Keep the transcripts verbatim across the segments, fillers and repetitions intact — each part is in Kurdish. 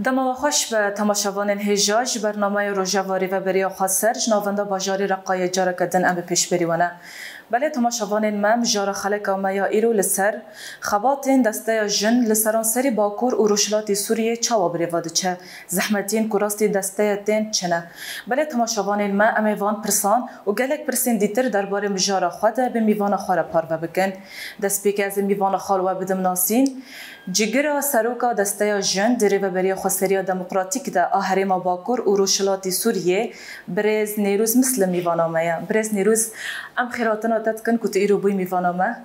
Dema we xweş be temaşevanên hêja ji bernameya Rojeva Rêveberiya Xweser ji navenda bajarê Reqayê careke din em bi pêşberî we ne. Belê temaşevanên me, mijara xeleka me ya îro li ser xebatên desteya jin li seranserî Bakur û Rojhilatî Sûriyê çawa bi rêve diçe, zehmetiyên ku rastî desteya tên çi ne? Belê temaşevanên me, em ê van pirsan û gelek pirsên dîtir derbarê mijara xwe de bi mîvana xwe re parve bikin. Destpêkê ez ê mîvana xwe li we bidim nasîn. Cigira seroka Desteya Jin di Rêveberiya Xweseriya Demokratîk de a Herêma Bakur û Rojhilatî Sûriyê, birêz Nêrûz Mislim mîvana me ye. Birêz Nêrûz, em xêrhatina te dikin ku tu îro bûyî mîvana me.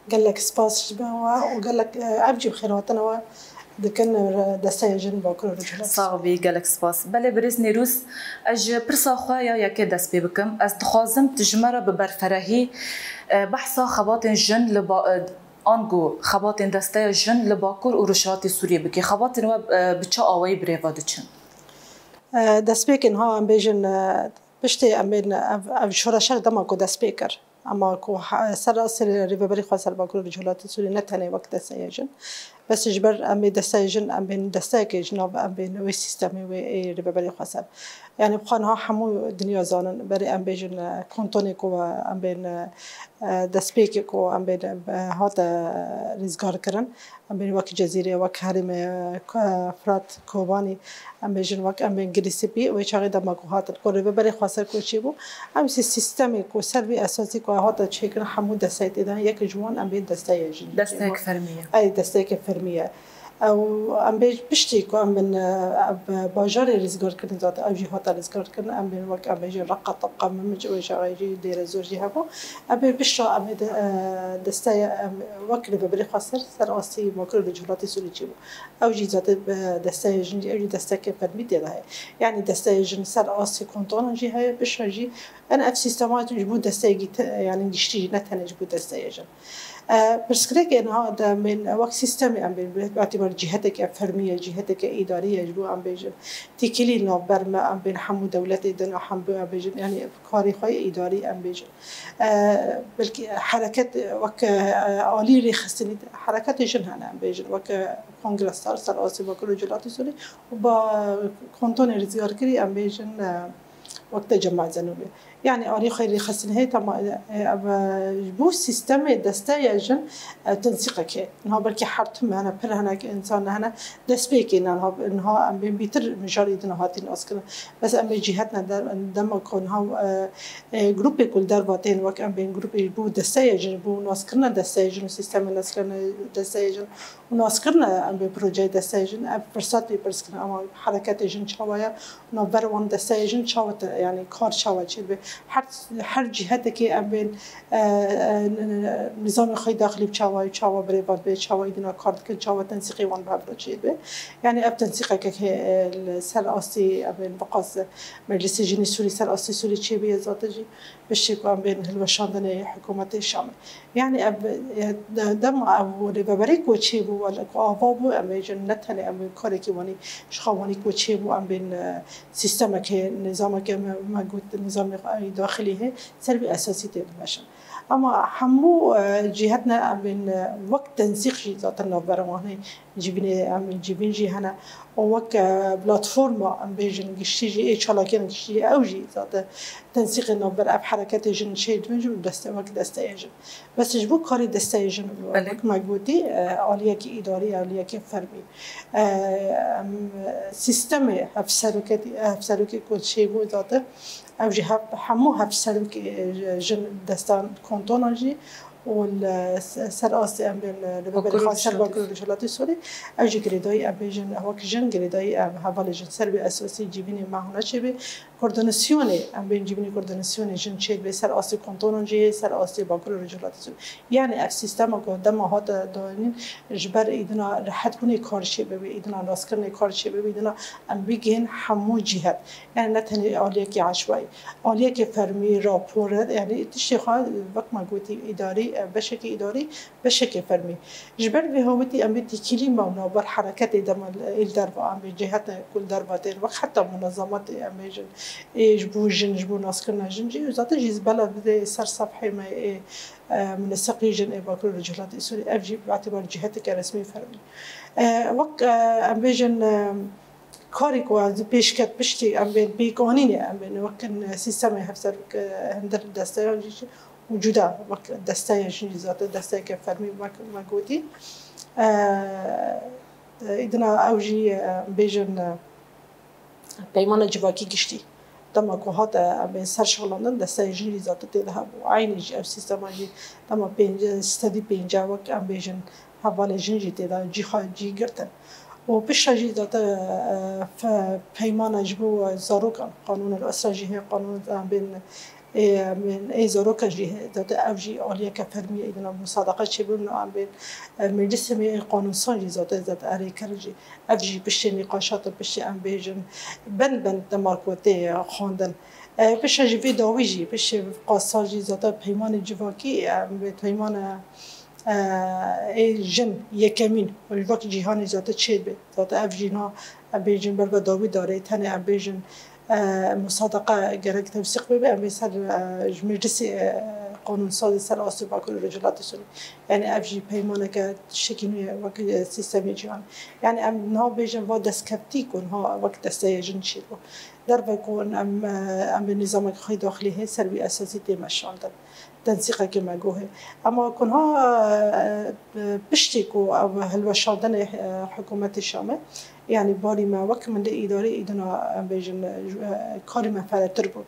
Gelek spas ji bo we û gelek, e, ev jî bi xêrhatina we dikin, e, Desteya Jin Bakur û Rojhilat. Sax bî, gelek spas. Belê birêz Nêrûz, ez ji pirsa xwe ya yekê dest pê bikim. Ez dixwazim tu ji me re bi berferehî, e, behsa xebatên jin li ba-, e, ango xebatên Desteya Jin li Bakur û Rojhilatê Sûriyê bike. Xebatên we, e, bi çi awayî bi rêve diçin? E, destpêkê niha em bêjin, e, piştê em bên ev, ev şoreşek dema ku dest pê kir. Ema ku he-, ser rastî Rêveberî Xweser Bakur û Rojhilatê Sûriyê ne tenê wek Desteya Jin. Bes ji ber em ê Desteya Jin, em bên desteyekê ji nav em bên wê sîstemê wê ê Rêveberî Xweser. Yanî bi xwe niha hemû dinya zanin, berê em bêjin, e, kontonê ku em bên, e, e, destpêkê ku em bên, e, hate rîzgar kirin, em bên wek Cezîrê, wek herêmê, e, Ko-, Firat, Kobanî, em bêjin wek em bên Girîsipî, wê çaxê dema ku hatin ku Rêveberê Xweser ku çêbû, em sî-, sîstemê ku ser vî esasî ku hate çêkirin hemû desteyê tê de, yek ji wan em bên desteyê jin. Desteyek fermî ye. Ey, desteyeke fermî ye. Ew, em bê piştî ku em bin, e, ev bajarê rîzgarkirin, zaten ew jî hate rîzgarkirin, em bên wek em bêjin Reqa, Tebqa, Mimic û şaxê jî Dêrezor jî hebû. Em bên pişta em ê de, e, desteye, em, wek Rêveberê Xweser ser astî Bakur û Rojhilatê Sûrî çêbû. Ew jî zaten, e, desteyê jin jî, ew jî desteke fermî tê de heye. Yanî desteyê jin ser astî kontonan jî heye, pişta jî, yanî ev sîstema ji bo desteyekî te-, yanî giştî jî, ne tenê ji bo desteyê jin. E, pirsgirêkê niha de em bên wek sîstemê em bên bi îtibar cîheteke fermî ye, cîheteke îdarî ye, ji bo em bêjin têkilî navber me, em bên hemû dewletê din, hemû em bêjin, yanî karê xwe yê îdarî em bêjin. E, belkî hereket wek, e, alî rêxistinî, hereketê jin hene em bêjin, wek, e, kongresar ser astê Bakur û Rojhilatê Sûrî û ba kontonê rîzgarkirî em bêjin, e, wek te cemazenû be. Yanî alî xwe rêxistin heye, tema, e, ev, e, ji bo sîstemê desteya jin, e, tensîqek heye. Niha belkî her tim hene, pir hinek însan hene, destpêkê ne, niha, niha em bên bîtir mijarê din hatî naskirin. Bes em ê cîhet ne de-, dema ku niha, e, e, grûpê ku li derva tên, wek em bên grûpê ji bo desteya jin, ji bo naskirina desteya jin û sîstemê naskirina desteya jin, û naskirina em bên projeyê desteya jin, ev firsat pê pirs kirin, ama hereketê jin çawa ye, navber wan desteya jin çawa te, yanî kar çawa çêdibe. Her, her cîhetekê em bên, e, e, nizamê xwe yê daxilî çawa ye, çawa bi rê ve dibe, çawa îdina kar dikin, çawa tensîqê wan bi hev re çêdibe. Yanî ev tensîqeke ke, e, li ser astî, em bên biqas Meclisê Jinê Sûrî ser astî Sûrî çêbûye, zaten jî piştî ku em bên hilweşandinê hikûmetê Şamê. Yanî ev, e, de-, dema ev rêveberî ku çêbû, wele ku ava bû, em bêjin ne tenê em ê karekî wanî ji xwe wanî ku çêbû, em bên, e, sîstemekê, nîzamekê me, me got, nîzamê daxilî hê, ser vî esasî tê dimeşin. Ama hemû, e, cîhet ne, em bên, e, wek tensîq jî zaten navbera wan heye. Civînê, em civîn jî hene. Û wek, e, platforma, em bêjin giştî jî, ê çalakiyên giştî jî, ew jî zaten tensîqê navber ev hereketê jin çê dibin jî deste, wek desteyê jin. Bes ji bo karê desteyê jin, belê, wek me gotî, e, aliyekî îdarî, aliyekî fermî. E, em, sîstemê hevseroketî, hevserokê ku çêbû zaten, ew jî hev-, hemû hevserokê, e, jin destan kontonan jî, û li se-, ser astê em bên li Bakur Rojhilatê Sûrî. Bakur Rojhilatê Sûrî, ew jî girêdayî em bêjin, wek jin girêdayî em hevalê jin ser vê esasî civînê me hûna çêbê. Koordînasyonê, em bên civînê koordînasyonê jin çêdibê ser astê kontonan jî, ser astê Bakur û Rojhilatê Sûrî. Yanî ev sîstema ku dema hate dayîn, ji ber îdina rehetbûnê kar çêbibe, îdina naskirinê kar çêbibe, îdina em bigihên hemû cîhet. Yanî ne tenê aliyekî eşwayî, aliyekê fermî, rapor, yanî tiştê xwe wek me gotî îdarî, e, beşekî îdarî, beşekê fermî. Ji ber vê hawitî em ê têkilî me û navber hereketê dema ê li derva, em ê cihete ku li derva tên, wek heta munazematê em bêjin, ê ji bo jin, ji bo naskirina jin jî, zaten jî bela bidê ser sefhê me ê, e, muneseqî jin ê Bakur û Rojhilatê Sûrî, ev jî bi îtibar ciheteke resmî fermî. E, wek, e, em bêjin, e, karê ku ez pêş ket piştî em bên pêkanînê em bên wek sîstemê hevser hindir desteyan jî û cuda wek desteya jin jî zaten desteyeke fermî wek me gotî. Îdina ew jî bêjin peymana civakî giştî. Dema ku hate em bên ser şixlandin desteyê jin jî zaten tê de hebû. Eynî jî ev sîstema jî dema pênc sedî pêncî wek em bêjin hevalê jin jî tê de cî xwe cî girtin. Û piştre jî zaten peymana ji bo zarokan, qanûnê li esra jî heye qanûn em bên ê zarokan jî heye. Zaten ev jî aliyeke fermî ye, îdina musadeqa çêbûn em bên meclisê me qanûnsan jî zaten zaten erê kir jî. Ev jî piştî nîqaşat in, piştî em bêjin bend bend dema ku tê xwendin. Piştre jî vê dawî jî, piştî qasa jî zaten peymanê civakî, em bê peymana ê jin yekemîn wek cîhanê zaten çêdibe. Zaten ev jî na em bêjin ber ve dawî darê tenê em bêjin musadeqa gerek tewsîq bibe, em ê ser ji meclisê qanûnsazê ser astê Bakurê Rojhilatê Sûrî. Yanî ev jî peymaneke tiştekî nû ye wek sîstemê cîhanê. Yanî em niha bêjin va destkeftî ku niha wek desteya jin çêbû. Derve ku em, em bi nîzameke xwe daxilî heye ser wî esasî tê meşandin. Tensîqeke me gohê. Ema ku niha piştî ku ev hilweşandinê hikûmetê Şamê, yanî barî me wek milê îdarî îdina em bêjin karê me ferehtir bû.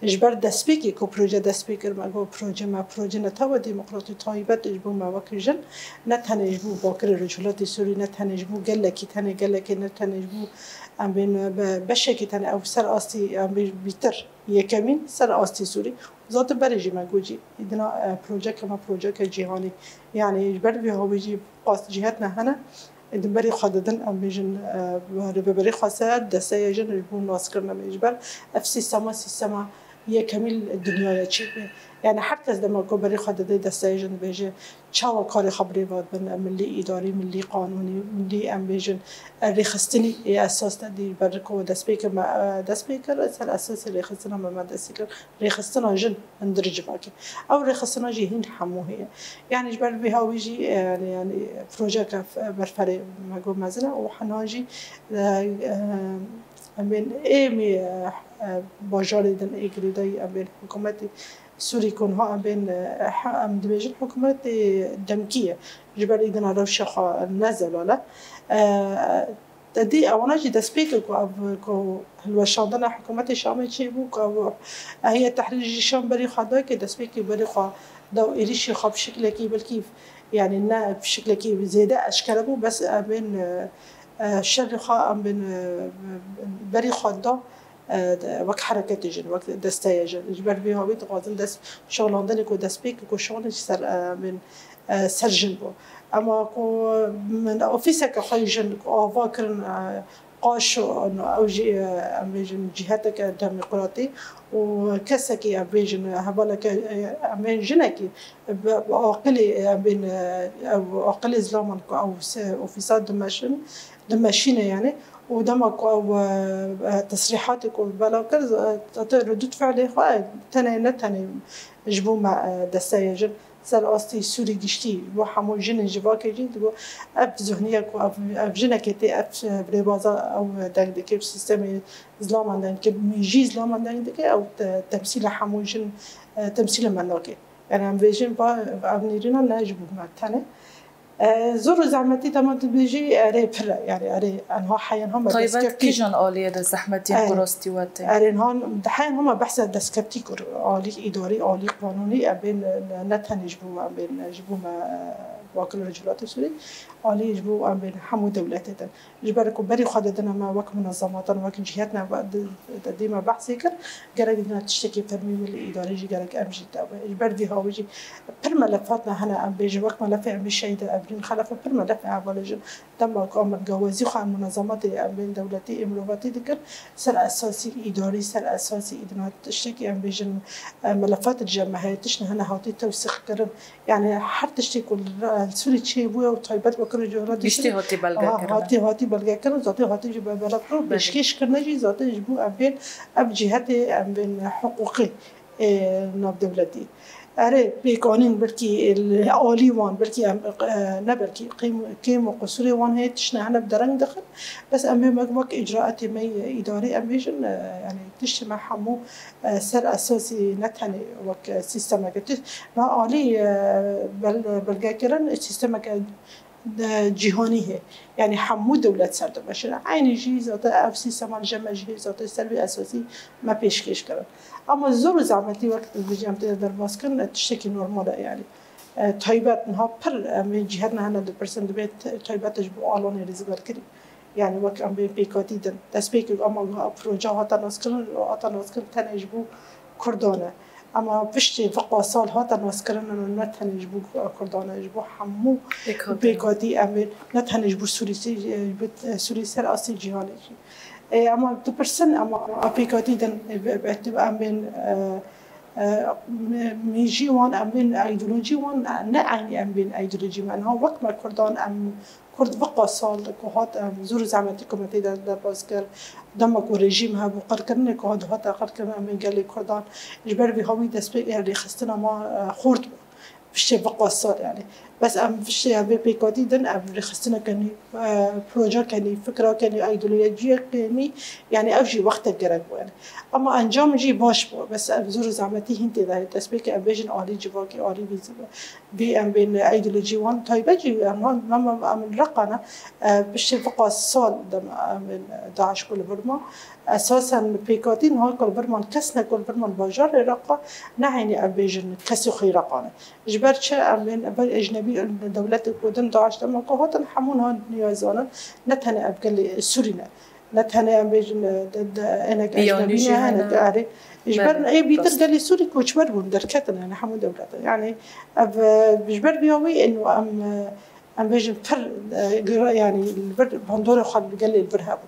Ji ber destpêkê ku proje dest pê kir, me got proje me proje netewe demokratî taybet ji bo me wek jin, ne tenê ji bo Bakirê Rojhilatê Sûrî, ne tenê ji bo gelekî, tenê gelekê, ne tenê ji bo em bên beşekî tenê ew ser astî em bê bîtir yekemîn ser astî Sûrî. Zaten berê jî me got jî, îdina projeke me projeke cîhanî. Yanî ji ber vê hawî jî qas cîhetne hene. Ê di berî xwe didin, em bêjin, e, rêveberî xwe ser desteya jin ji bo naskirina me ji ber ev sîstema, sîstema yekemîn dinyaya çêbû. Yani her kes dema ku berî xwe dide desteya jin dibêje, çawa karê xwe bi rê ve dibin, milî îdarî, milî qanûnî, milî em bêjin, e, rêxistinî ê esas de dî ber ku destpêkê me, e, dest pê kir, ser esasê rêxistina me, me destî kir. Rêxistina jin hundir civakê. Ew rêxistina jî hîn hemû heye. Yani ji ber vê hawî jî, e, yani, yani projeke f-, berferê me got mezin e û hena jî, e, e, em bên ê mî, e, e, bajarê din ê girêdayî em bên hikûmetê Sûrî ku niha em bên, e, he-, em dibêjin hikûmetê demkî ye. Ji ber îdina rewşa xwe ne zelal e. E, Te dî ewana jî destpêkê ku ev ku hilweşandina hikûmetê Şamê çêbû, ku ev Heyet Tehrîr jî Şam berî xwe da, ku destpêkê berî xwe da û êrîşê xwe bi şiklekî belkî, yani ne bi şiklekî zêde eşkere bû, bes em bên, e, e, şerê xwe em bên, e, berî xwe da, e, wek hereketê jin, wek desteya jin. Ji ber vê hawî dixwazin dest şixulandinê ku destpêkê ku şixulin ji ser, e, em bên, e, ser jin bû. Ema ku min ofîseke xwe jin ava kirin, e, qaş û ew jî, e, em bêjin cîheteke demokratî û kesekî em bêjin hevaleke, e, em bên jinekî bi, bi aqilê, e, em bên, e, ew aqilê zilaman ku ew se ofîsa dimeşin, dimeşîne yani û dema ku ew, e, e, tesrîhatê ku belav kir, e, zaten redût fiilê xwe tenê ne tenê ji bo me, e, desteya jin. Ser astê Sûrî giştî, bo hemû jinên civakê jî digo, ev zihniye ku ev, ev jinekê tê, ev, e, rêbaza ew deng dike, bi sîstemê zilaman deng dike, bi mêjî zilaman deng dike, ew te-, temsîla hemû jin, e, temsîla me nake. Yani em vêjin va ev nêrîna ne ji bo me tenê. E, zor û zehmetî dema dibêjî erê pir e, yani erê enha heyen hema Taybet destkeftî. Kîjan aliyê de zehmetiyên Erê. ku rastî we tê? Erê niha heyen hema behsa destkeftî kir, alî îdarî, alî qanûnî, em bên ne, ne tenê ji bo, em bên ji bo me, e, Bakurê Rojhilatê Sûrî, alî ji bo em bên hemû dewletê din. Ji ber ku berî xwe didine me wek munezematan, wek cîhetne ve-, di-, di-, dî me behsê kir, gerek dîna tiştekî fermî milî îdarî jî gerek em jî tevin. Ji ber vî hawî jî pir melefat me hene, em bêjin wek melefê em ê şehîda Evrîn Xelefe pir melefê hevalê jin. Dema ku em gawezî xwe em munezematê em bên dewletî ê mirovatî dikin, ser esasî îdarî, ser esasî îdina tiştekî em bêjin, e, melefat di cem me heye, tişt hene hatî tewsîq kirin. Yani her tiştê ku li, li Sûrî çêbûye û taybet wekirî coğrafya Giştî Sûrî hatî belge ha, kirine. hatî, hatî belge kirin, zaten hatî jî be-, belav kirin, Belê. pêşkêş kirine jî zaten ji bo em bên ev cîhetê em bên hiqûqî, e, navdewletî. Erê, pêkanîn belkî li alî wan, belkî em, e, ne belkî, qêm, kêm û qusûrê wan heye, tiştine hene bi dereng dixin. Bes em ê wek, wek îcraetê me yê îdarî em bêjin, e, yanî tiştê me hemû, e, ser esasî ne tenê wek, e, sîstemeke tişt. Na alî, e, bel-, belgekirin, e, sîstemeke, e, cîhanî heye. Yanî hemû dewlet ser dimeşin. Eynî jî zaten ev sîstema li cem me jî heye, zaten ser vê esasî me pêşkêş kirin. Ama zor û zehmetî wek dibêjin em tê de derbas kirin, e, tiştekî normal e yanî. E, taybet niha pir em ê cîhetine hene dipirsin, dibê t-, taybet ji bo alonê rizgarkirî. Yanî wek em bê pêkatî din. Destpêkê ama proje hate naskirin, hate naskirin tenê ji bo Kurdan e. Ama piştê viqa sal hate naskirin, ne tenê ji bo Kurdan e, ji bo hemû pêkatî em ê, ne tenê ji bo Sûrî, ji bo Sûrî ser asê cîhanê jî. E, ama dipirsin, ama a pêkatî din, e, be-, be-, em bên, e, e, me-, mêjî wan, em bên îdeolojî wan, ne eynî em bên îdeolojî me. Niha wek me Kurdan, em Kurd viqa sal ku hat, em zor û zehmetî ku me tê de derbas kir, dema ku rejîm hebû, qirkirinê ku hat, dihate qirkirin, em bên gelê Kurdan, ji ber vî hawî destpêkê rêxistina me, e, xurt bû. Piştê viqa sal yanî. Bes em piştê em vê pêkatî din, em rêxistineke nî, e, projeke nî, fikreke nî, îdeolojiyeke nî, yanî ev jî wextek gerek bû yanî. Ama encam jî baş bû. Bes ev zor û zehmetî hîn tê de heye. Destpêkê em bêjin alî civakê, alî vî ziv-, vî em bên îdeolojî wan taybet jî em han, em, em, em li Reqa ne, e, piştê viqa sal dem em bên DAIŞ ku li vir ma. Esasen pêkatî niha ku li vir man kes ne ku li vir man bajarê Reqa, ne eynî em bêjin kesê xwe yê Reqa ne. Ji ber çi? Em bên ber ecnebî, dewletê ku din DAIŞ dema ku hatin, hemû niha dinya zanin, ne tenê ev gelê Sûrî ne. Ne tenê em bêjin, de, de, hinek ecnebî ne, hinek erê. Ji ber ê bîtir gelê Sûrî koçber bûn, derketin, yanî hemû dewletin. Yanî ev, e, ji ber vîya wî ên em, e, em bêjin pir, e, gira-, yanî li vir bandorê xwe li gelê li vir hebû.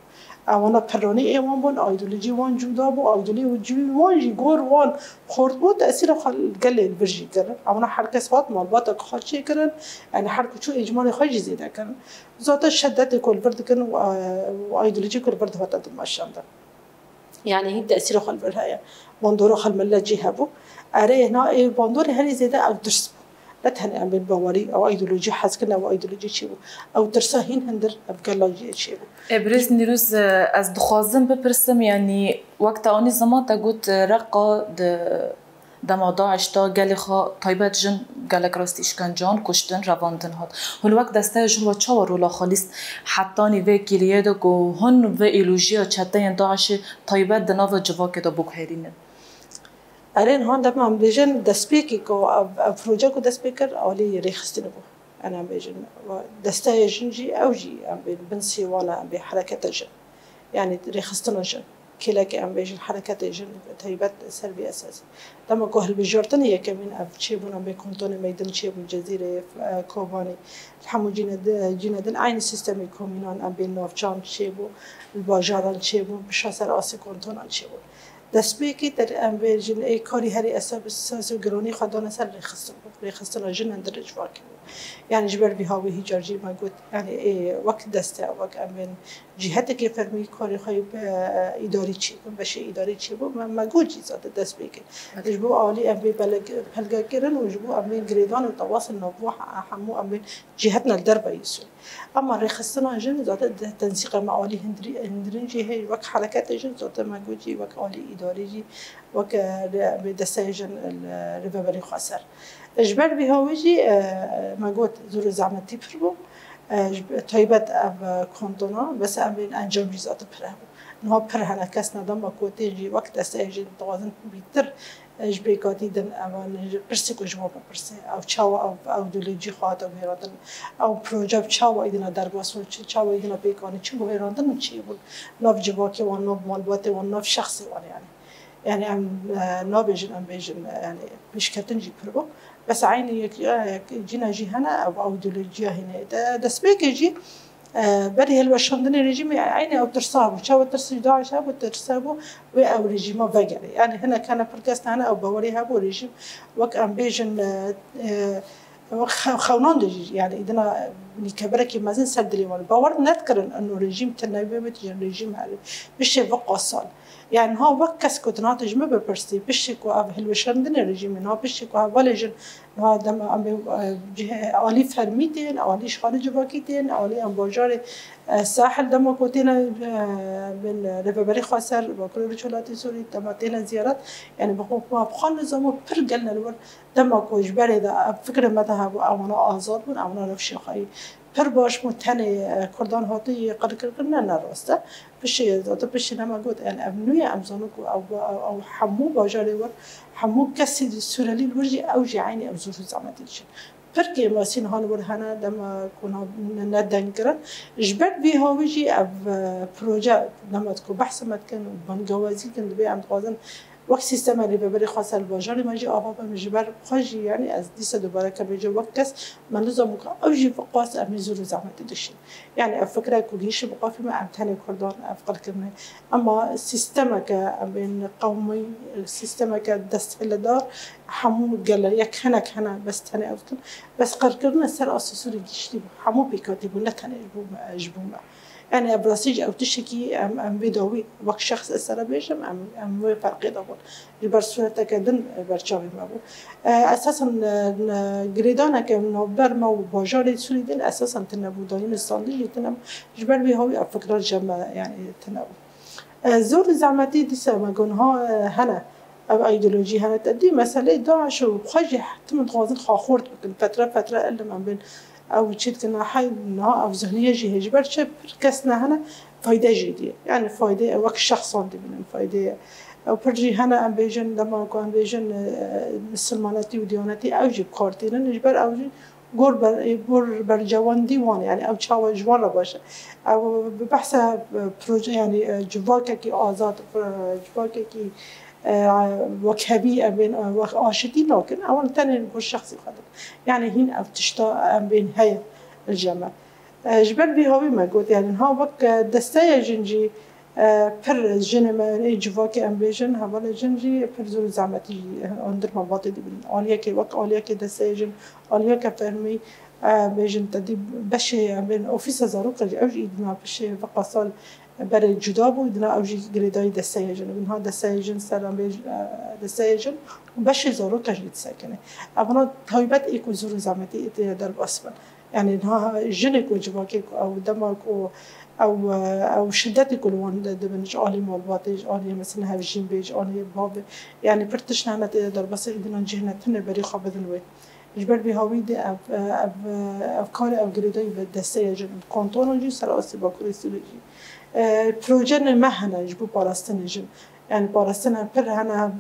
Ewana piranî ê wan bûn, îdeolojî wan cuda bû, îdeolojî wan jî gor wan xort bû, tesîra xwe li gelê li vir jî kirin. Ewana her kes hat malbata xwe çêkirin, yanî her ku çû êcmarê xwe jî zêde kirin. Zaten şedetê ku li vir dikin û, û îdeolojî ku li vir dihate dimeşandin. Yanî hîn tesîra xwe li vir heye. Bandora xwe li milet jî hebû. Erê, hina ê bandorê herî zêde ew tirs bû. Ne tenê em bên bawerî, ew îdeolojî hez kirin, ew îdeolojî çêbû. Ew tirsa hîn hindir ev gela jî çêbû. E, birêz Nîrûz, e, ez dixwazim bipirsim, yanî wek te anî ziman te got, e, Reqa di Dema DAIŞ da gelê xwe taybet jin gelek rastî îşkencan, kuştin, revandin hat. Hûn wek desteya jin we çawa rola xwe lîst hetanî vê kêliyê de ku hûn vê îlojiya çeteyên DAIŞê taybet di nava civakê de biguherînin? Erê, niha dema em bêjin destpêkê ku ev, ev proje ku dest pê kir, alî rêxistinê bû. Em bêjin, desteya jin jî, ew jî em bên bin sêwana em bê hereketa jin. Yanî rêxistina jin. Kêlekê em bêjin hereketê jin taybet ser vî esasî. Dema ku hilbijartinê yekemîn ev çêbûn, em bê kantonê me din çêbûn, Cezîrê, e, Kobanî, li hemû cîne di-, cîne din eynî sîstemê komînan em bê navçan çêbû, li bajaran çêbûn, pişa ser asê kantonan çêbûn. Destpêkê te em bêjin ê karî herî esas, esas û giranî xwe dane ser rêxistin bû. Rêxistina jin hindir civakê bû. Yanî ji ber vî hawî hîcar jî me got, yanî ê wek deste, wek em bên cîhetekê fermî karê xwe yê, e, îdarî çêbû, beşê îdarî çêbû, me, me got jî zaten destpêkê. Ji bo alî em bê pelge-, pelgekirin û ji bo em bên girêdan û tewasên navbo he-, hemû em bên cîhetina li derveyî Sûrî. Ema rêxistina jin zaten de-, tensîqa me alî hindirî-, hindirin jî heye, wek hereketê jin zaten me got jî wek alî îdarî jî, wek, e, rê-, em bê desteya jin li rêveberî xweser. Ji ber vî hawî jî, e, me got zor û zehmetî pir bû. E, ji, taybet ev, e, kantona, bes em bên encam jî zaten pir hebû. Niha pir hene kes ne dema ku tên jî wek desteya jî dixwazin bîtir, e, ji pêkatî din evan ji pirsê ku ji wan bipirsê. Ew çawa ev, ew îdeolojî xwe hate guherandin. Ew proje bi çawa êdîna derbas bûn, çi, çawa êdîna pêk anî, çi guherandin çêbûn. Nav civakê wan, nav malbatê wan, nav şexsê wan yanî. Yanî em, e, nabêjin, em bêjin, e, yanî pêşketin jî pir bû. Bes eynî yek, e, yek cîna jî hene, ew, ew îdeolojiya hînê. De, destpêkê jî, e, berî hilweşandinê rejîmê eynî ew tirsa bû. Çawa tirs ji DAIŞ hebû, tirs hebû wê ew rejîma vegerê. Yanî hinek hene pir kes hene ew bawerî hebû rejîm wek em bêjin, e, e, wek xew-, xewnan de jî, yanî îdina Nîkeberekî mezin ser dilê wan. Bawer nedikirin eno rejîm tune bê, bê tijî rejîm herî. Piştê vê qasal. Yani niha wek kes ku tu nate ji min bipirsî, piştê ku ev hilweşandinê rejîmê, niha piştê ku hevalê jin, niha dema em bê, e, cihê alî fermî tên, alî îşxalê civakî tên, alî em bajarê, e, Sahil dema ku têne, e, bin rêveberî xweser, Bakurê Rojhilatê Sûrî, dema têne ziyaret, yani bi xwe, bi xwe nizam û pir gelne li wir. Dema ku ji berê de ev fikrê me de hebû, ewana azad bûn, ewana rewşê xwe yî pir baş bûn, tenê, e, Kurdan hatî qirkirkirine, ne rast e. Piştî, zaten piştî ne me got, yani ev nû ye, em zanin ku ew, ew, ew hemû bajarê wir, hemû kesî Sûrelî li wir jî, ew jî eynî ew zor û zehmetî diçin. Pir kêmasî niha li wir hene, dema ku na-, ne, ne deng kirin. Ji ber vî hawî jî ev, e, proje, dema ku behsa me dikin û bangewazî dikin, dibê em dixwazin wek sîstema rêveberê xweser li bajarê me jî ava be, min ji ber xwe jî, yanî ez dîsa dubare ke bêje wek kes, me nizam ku ew jî vixwast em ê zor û zehmetî dişîn. Yanî ev fikre ku gihîşt bi qafî me, em tenê Kurdan ev qirkirine. Ema sîstemeke, em bên qewmî, sîstemeke desthêledar, hemû gele yek hinek hene, bes tenê ev dikin. Bes qirkirine ser asê Sûrî gihîştî bû. Hemû pêkhatî bû, ne tenê ji bo me, ji bo me. Yani ev rastî jî ew tiştekî em, em vê dawî wek şexs ez sere bêjim, em, em wê ferqê de bûn. Ji ber sûreteke din ber çavê me bû. E, esasen, e, ne, girêdaneke navber me û bajarê Sûrî din esasen tune bû, dayîn standî jî tune bû. Ji ber vê hawî ev fikra ji me, yani, tune bû. E, zor û zehmetî dîsa me got niha, e, hene. Ev îdeolojî hene te dî meseleyê DAIŞ û xwe jî tim dixwazin xwe xort bikin. Fetre fetre ilim em bên ew çi dikin, hey, niha ev zihniye jî heye. Ji ber çi pir kes ne hene, fayde jî diye. Yani fayde wek şexsan dibînin fayde ye. Ew pir jî hene em bêjin, dema ku em bêjin, e, misilmanetî û diyanetî ew jî bi kar tînin. Ji ber ew jî gor ber-, gor bercewendî wan, yani ew çawa ji wan re baş e. Ew bi behsa, e, proje, yani, e, civakekî azad, e, civakekî, e, wekhevî, em bên, e, wek aşitî nakin. Ewan tenê li gor şexsî xwe dikin. Yani hîn ev tişta em bên heye li cem me. E, ji ber vî hawî me got, yani niha wek, e, desteya jin jî, e, pir jinê me ê civakê em bêjin, hevalê jin jî pir zor û zehmetî jî, e, andir malbatê dibin. Aliyekê wek aliyekê desteya jin, aliyeke fermî, e, bêjin te dî beşê, em bên ofîsa zarokan jî, ew jî îdina pişê veqa sal berê cuda bû, îdina ew jî girêdayî desteya jin. Niha desteya jin ser em bêj-, e, desteya jin û beşê zarokan jî disekine. Evana taybet ê ku zor û zehmetî ê tê derbas bin. Yani niha jinê ku civakê ku ew dema ku ew, ew şidetê ku li wan de dibin ji alî malbatê, ji alî mesela hevjîn bê, ji alî bavê, yani pir tişt hene tê de derbasî, îdinan cih ne tune berî xwe bidin wê. Ji ber vî hawî de ev, ev, ev karê ev girêdayî bi desteya jin, bi kantonan jî ser astê Bakurê Sûrê jî. E, projenê me hene ji bo parastinê jin. Yani parastina pir hene,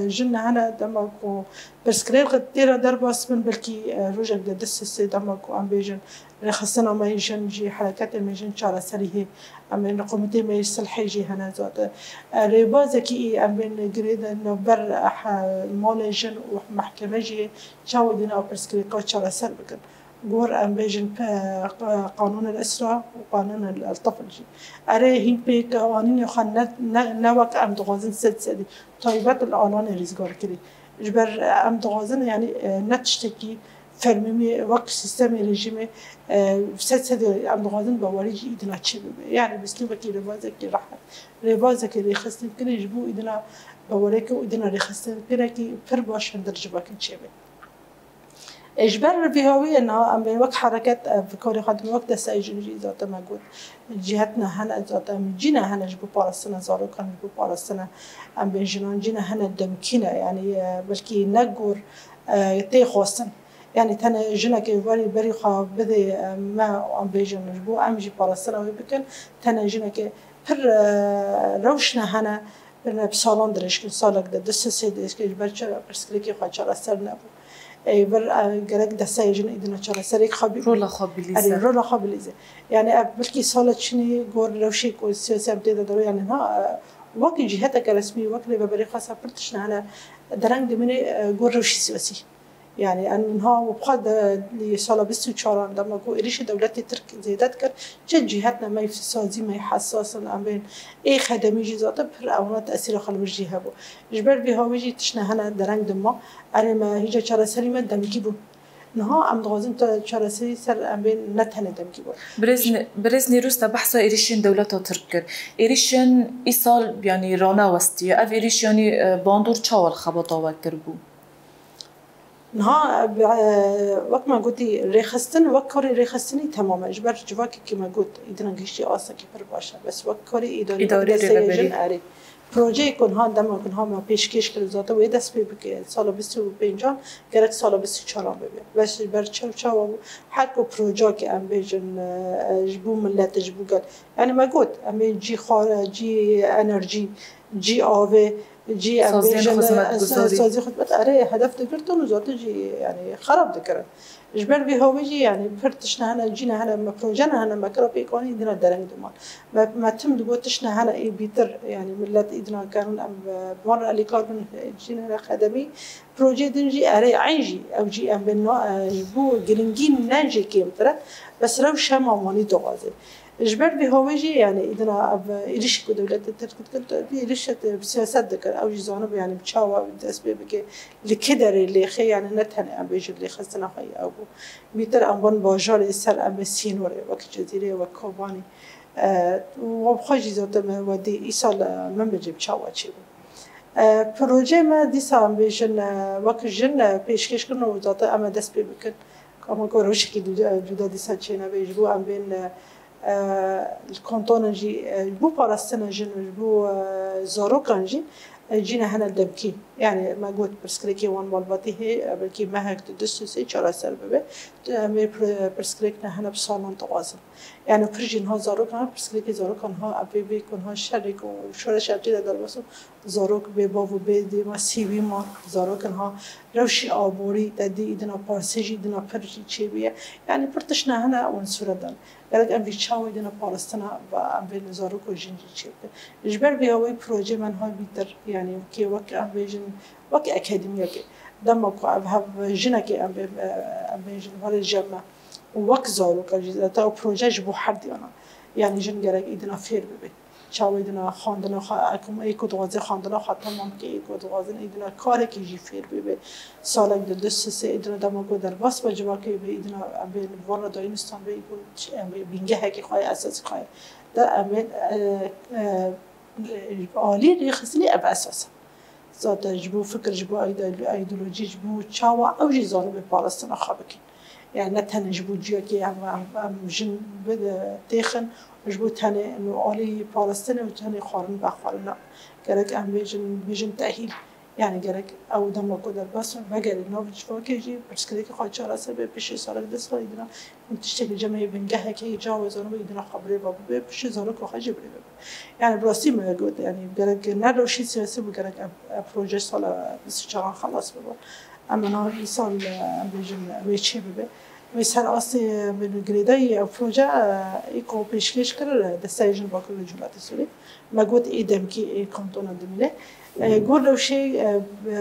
e, jin hene dema ku pirsgirêk tê re derbas bin, belkî, e, rojek de du sê dema ku em bêjin rêxistina me yê jin jî, hereketê me jin çareserî hê, em ê li komîtê me yê silhê jî hene zaten. E, rêbazekî î em bên girê de navber, e, malê jin û mehkeme jî çawa dîna pirsgirêka çareser bikin. Gor em bêjin pe-, qanûnê li Îsra û qanûnê li Tifl jî. Erê hîn pêk anînê xwe ne, ne, ne wek em dixwazin sed sedî taybet li alanê rîzgarkirî. Ji ber em dixwazin, yani, e, ne tiştekî fermî wek sîstemê rejîmê, e, sed sedî em dixwazin bawerî jî îdina çê bibe. Yani bi slûbekî rêbazekî rehet, rêbazekî rêxistinkirî ji bo îdina bawerekî û îdina rêxistinkirekî pir baş hindir ji vekin çêbe. E, ji ber vî hawiyê niha em ê wek hereket, e, bi karê xwe dibin, wek desteyê jin jî zaten me got. Cîhetine hene zaten, cîne hene ji bo parastina zarokan, ji bo parastina em bên jinan, cîne hene demkî ne, yanî, e, belkî ne gor, e, tê xwestin. Yanî tenê jinekê werî berî xwe bidê, e, me, em bêjin ji bo em jî parastina wê bikin, tenê jinekê pir, e, rewşine hene, Birine bi salan dirêj kir, salek de, du sê sê dirêj kir, ji ber çi pirsgirêkê xwe çareser nebû. Ê vir, e, gerek desteyê jin îdina çareserêk xwe bî-, Rola xwe bilîze. Erê, rola xwe bilîze. Yani ev belkî sala çinî gor rewşê ku siyasî em tê de dero, yani ha, e, wek cîheteke resmî, wek rêveberê xwe ser pir tişt hene, dereng dimîne, e, gor rewşê siyasî. Yani em niha û xwe de li sala bîst û çaran dema ku êrîşê dewletê Tirk zêde dikir, çi cîhetine me sazî me hessas in, em bên ê xedemî jî zaten pir ewna tesîra xwe li wir jî hebû. Ji ber vî hawî jî tiştine hene dereng dima. Erê me hîca çareserî me demkî bû. Niha em dixwazin te çareserî ser em bên ne tenê demkî bû. Birêz Nîrûs te behsa êrîşên dewleta Tirk kir. Êrîşên îsal yanî ranewestiye. Ev êrîş yanî e, bandor çawa li xebata we kiribû? Niha wek me gotî rêxistin, wek karê rêxistinî temam e. Ji ber civakekî me got îdina gihiştî astekî pir baş e. Bes wek karê îdarî, wek desteyê jin erê. Projeyê ku niha dema ku niha me pêşkêş kir, zaten wê dest pê bike sala bîst û pêncan, gerek sala bîst û çaran bibe. Bes ji ber çew çawa bû? Her ku projeyekê em bêjin e, ji bo milet, ji bo gel. Yanî me got, em ê cî xwar, cî enerjî, cî avê, cî em bêjin saziyên xizmetguzarî, erê hedef digirtin û zaten jî yanî xerab dikirin. Ji ber vê hawê jî yanî pir tişt ne hene, cî ne hene, me proje ne hene, me kira pêk anî îdina dereng diman. Me, me tim digot tişt ne hene ê bîtir, yanî millet îdina kerin em, e, bi wan re alîkar bin, e, cî ne hene xedemî. Projeyê din jî erê eyn jî, ew jî em bên na, e, ji bo giringî ne jî kêmtir e, bes rewşa me wanî dixwaze. Ji ber vê hawê jî, yanî îdina ev êrîşî ku dewletê Tirk dikir, êrîşek siyaset dikir. Ew jî zanibû, yanî bi çawa dest pê bike, li kê derê lêxê, yanî ne tenê em bêjin lêxistina xwe yî ew bû. Bîtir em bin bajarê ser em ê sînorê, wek Cezîrê, wek Kobanî. E, û xwe jî zaten me we dî îsal, e, min bicê bi çawa çêbû. E, projeyê me dîsa em bêjin, e, wek jin, e, pêşkêş kirin û zaten em ê dest pê bikin. Ama ku rewşekî cuda, cuda dîsa çênebe, ji bo em bên, e, e, li kantonan jî, e, ji bo parastina jin û ji bo, e, zarokan jî, e, cî ne hene demkî. Yanî me got pirsgirêkê wan malbatî hê, e, belkî mehek di du sê çareser bibe. Tu em ê pir-, pirsgirêk ne hene bi salan dixwazin. Yanî pir jî niha zarokan, pirsgirêkê zarokan niha ev ê bê ku niha şerê ku şoreş ev tê de derbas û zarok bê bav û bê dê ma sîwî ma, zarok niha rewşî aborî te dî îdina parsê jî îdina pir jî çêbûye. Yanî pir tişt ne hene û sûre dan. Gerek em jî çawa îdina parastina va em vê zarok û jin jî çêbikin. Ji ber vê hawê projê me niha bîtir, yanî kê wek em bêjin, wek akademiyekê. Dema ku ev hev jinekê em bê, em bêjin, were cem me. Û wek zaroka jî, zaten ew proje ji bo her diyanan. Yanî jin gerek îdina fêr bibe. Çawa îdina xwendina xwe, ekum ê ku dixwaze xwendina xwe temam bike, ê ku dixwazin îdina karekî jî fêr bibe. Salek di du sê sê îdina dema ku derbas be civakê be, îdina em bê li van re dayîn stan be, ê ku em bê bingehekî xwe ye, esasî xwe ye. De em bê, e, e, alî rêxistinî ev esas e. Zaten ji bo fikir, ji bo ide-, îdeolojî, ji bo çawa ew jî zanibê parastina xwe bikin. Yani ne tenê ji bo ciyakê em, em, em jin bi-, têxin, ji bo tenê alî parastinê û tenê xwarin vexwarin ne. Gerek em bêjin, bêjin tehîl. Yani gerek ew dema ku derbas in, vegerê nav civakê jî pirsgirêkê xwe çareser be, piştî salek du sal îdina Tiştekî cemê bingehekê îca wê zanibû îdina xwe birêve bibe, piştî zarokê xwe jî birêve bibe. Yani bi rastî me got, yani gerek ne rewşî siyasî bû, gerek ev, ev proje sala bîst û çaran xelas bibe. Em niha îsal, em bêjin, wê çê bibe. Wê ser astê, em bêjin girêdayî ev proje, ê ku pêşkêş kir, desteyê jin Bakur Rojhilatê Sûrî. Me got ê demkî ê kantona dimîne. E, gor rewşê, e, e,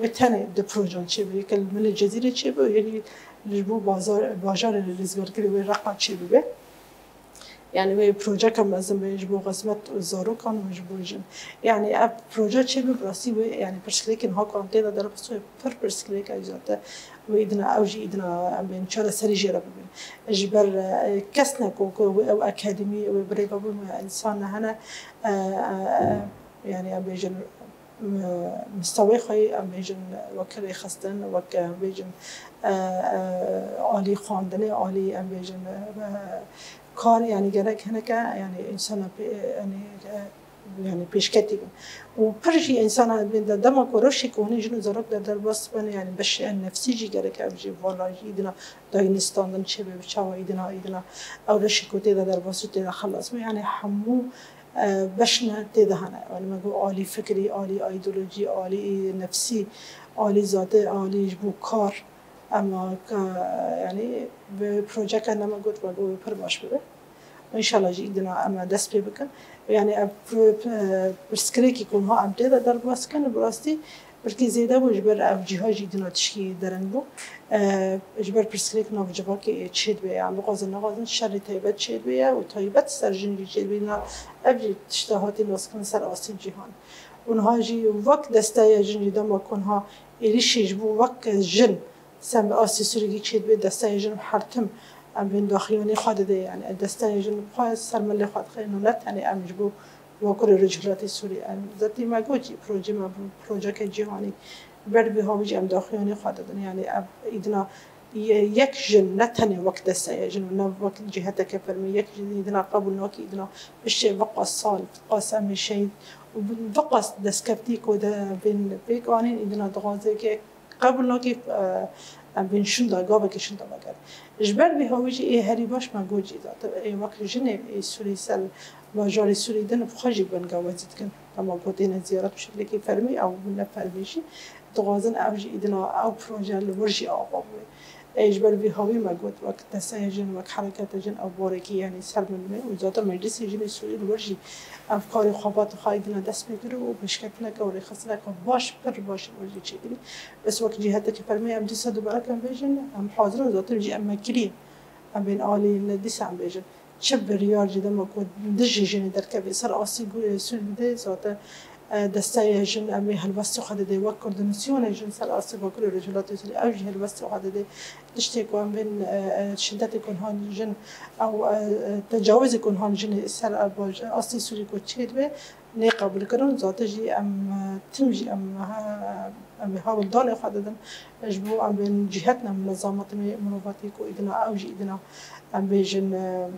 wê tenê di projan çêbû. Yek li milê Cezîrê çêbû, yekî ji bo bazar, bajarê li rizgarkirî wê Reqa çêbibe. Yani wê projeka mezin be ji bo xizmet û zarokan û ji bo jin. Yani ev proje çêbû bi rastî wê, yani pirsgirêkên ha ku em tê de derbas wê pir pirsgirêk e zaten. Wê îdina ew jî îdina em bên çareserî jê re bibin. Ji ber, e, kes ne ku, ku ew akademî, wê birêve bûn, wê însan ne hene, e, e, e, yani em bêjin, e, mistewê xwe yê, em bêjin wek rêxistin, wek em bêjin, e, e, alî xwendinê, alî em bêjin, e, kar, yani gerek hineke, yani însana pê, yani, e, yani pêşketî bin. Û pir jî însana bên de dema ku rewşê ku hûn jin û zarok de derbas bin, yani beşê nefsî jî gerek ev jî vala jî îdina dayînî standin çêbe, bi çawa îdina, îdina ew rewşê ku tê de derbas û tê de xelas bin. Yani hemû, e, beşne tê de hene. Yani me got alî fikrî, alî îdeolojî, alî nefsî, alî zate, alî ji bo kar. Ema ka, yani bi projeka ne me got, me got pir baş bibe. Înşallah jî îdina em dest pê bikin. Yani ev pro-, p-, pirsgirêkî ku niha em tê de derbas dikin, bi rastî belkî zêde bû, ji ber ev cîha jî îdina tişkî dereng bû. E, ji ber pirsgirêk nav civakê çêdibe, yani bixwazin nexwazin şerê taybet çêdibe ye û taybet ser jin jî çêdibe. Îdina ev jî tişta hatî naskirin ser astê cîhan. Û niha jî wek desteya jin jî dema ku niha êrîşê ji bo wek jin Sem astê Sûrî kî çêdibe, desteya jin her tim em bên daxuyanî xwe dide, yani desteya jin xwe ser milê xwe dixe, ino ne tenê em ji bo Bakurê Rojhilatê Sûrî em. Zetî me got jî projê me bû projeke cîhanî. Ber vê hawî jî em daxuyanî xwe didin, yani ev îdina ye-, yek jin ne tenê wek desteya jin û ne wek cîheteke fermî, yek jin îdina qebûl nake, îdina piştê viqas sal, viqas em ê şehîd û viqas destkeftî ku de bên pêk anîn, îdina dixwaze ke qebûl nake, e, em bên şûnda, gaveke şûnda vegerin. Ji ber vê hawî jî ê herî baş me got jî, zaten ê wek jinê ê Sûrî ser bajarê Sûrî din bi xwe jî bengawazî dikin. Dema ku têne ziyaret bi şeklekî fermî, ew ne fermî jî, dixwazin ew jî îdina ew proje li wir jî ava bûye. Ê ji ber vî hawî me got, wek desteya jin, wek hereketa jin, ew barekî, yanî ser min me û zaten Meclisê Jinê Sûrî li wir jî ev karê xwebatê xwe îdina dest pê kir û pêşketineke û rêxistineke baş, pir baş li wir jî çêkirî. Bes wek cîheteke fermî em dîsa dubare em bêjin, em hazir in, zaten jî em me kiriye. Em bên alî li dîsa em bêjin. Çi biryar jî dema ku dijî jinê derkevê ser astê gurê Sûrî de, zaten, e, desteya jin em ê helwestê xwe dide, wek koordînasyonê jin ser astê Bakurê Rojhilatê Sûrî, ew jî helwestê xwe dide. Tiştê ku em bên, e, e, şidetê ku niha jin ew, e, e, tecawizê ku niha jinê ser, e, baj-, astê Sûrî ku çêdibe, nê qebûlkirin, zaten jî em, e, tim jî em, e, em ê hewldanê xwe didin. Ji bo em bên cîhetna munezamatê mirovatî ku îdina ew jî îdina em bêjin, e,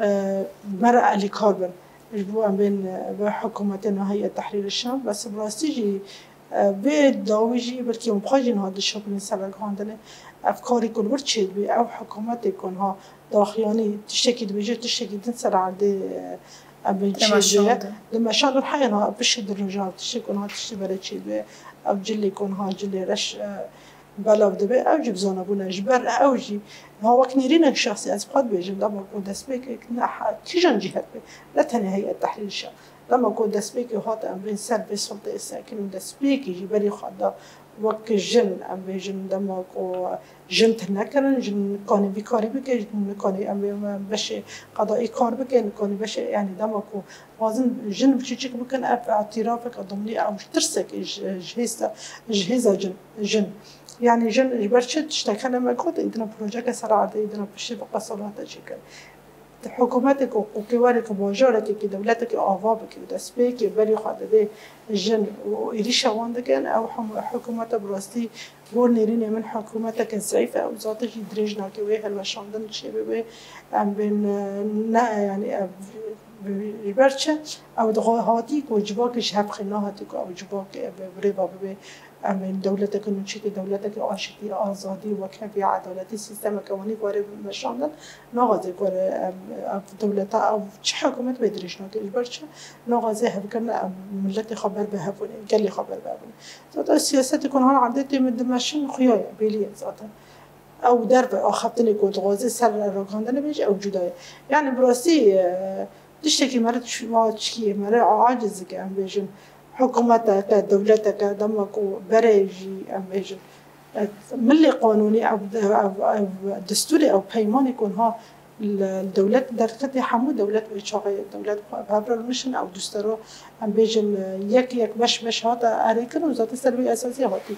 e, me re alîkar bin. Ji bo em bên, e, bi hikûmetê niha Heyet Tehrîrê Şam, bes bi rastî jî, e, vê dawî jî belkî em xwe jî niha dişopînin ser ragihandinê. Ev karî ku li wir çêdibî, ew hikûmetê ku niha daxuyanî tiştekî dibêje, tiştekî din ser erdê, e, em bên çêdibe. Dimeşandin. Dimeşandin heya niha piştî du rojan tiştê ku niha tiştê berê çêdibe. Ev cilê ku niha cilê reş, e, belav dibe, ew jî bi zana bûne. Ji ber ew jî niha wek nêrînek şexsî ez bi xwe dibêjim, dema ku destpêkek ne he-, kîjan cîhet be, ne tenê Heyet Tehrîr Şam. Dema ku destpêkê hat em bên ser vê sulteyê sekin û destpêkê jî berî xwe da wek jin, em bêjin, dema ku jin tune kirin, jin nikanê vî karî bike, jin nikanê em bê, em beşê qedayî kar bike, nikanê beşê, yanî dema ku dixwazin jin biçûçik bikin, ev îtirafeke dimlî, ew ji tirsekê ji, ji hêza, ji hêza jin, jin. Yanî jin ji ber çi tiştek hene me got, îdina projeke ser erdê, îdina piştî bi qesalata çêkirin. Hikûmeteke, hikûkê were ku bajarekê, ku dewletekê ava bike û destpêkê berî xwe dide jin û êrîşa wan dikin, ew him-, hikûmeta bi rastî gor nêrînê min hikûmeteke zeîf e û zaten jî dirêj nake wê hilweşandin çêbibe. Em bên, e, ne, yanî ev ji ber çi? Ew di xwe hatî ku civakê ji hev xwe nehatî ku ew civakê ev bi rêva bibe. Em ên dewleteke nûçeyî, dewleteke aşitî, azadî, wekhevî, edaletî, sîstemeke wanî were meşandin, naxwaze ku were, em, ev dewleta, ev çi hikûmet bê dirêj nake. Ji ber çi? Naxwaze hevkirina em miletê xwe ber bi hev bûne, gelê xwe ber bi hev bûne. Zaten siyasetê ku niha erdê tê min dimeşin xuya ye, bêlî ye zaten. Ew derve axaftinê ku dixwaze ser ragihandinê bêje, ew cuda ye. Yanî bi rastî, e, tiştekî mere çi-, va çikî ye, mere aciz dike, em bêjin. Hikûmeteke, dewleteke, dema ku berê jî, em bêjin, e, milê qanûnî, ev, ev, ev destûrê, ew peymanê ku niha li dewlet derketê, hemû dewlet wê çaxê dewlet bi hev re rûnişin, ew dustera, em bêjin, yek yek, beş beş hate erêkirin û zaten ser vê esasî hatî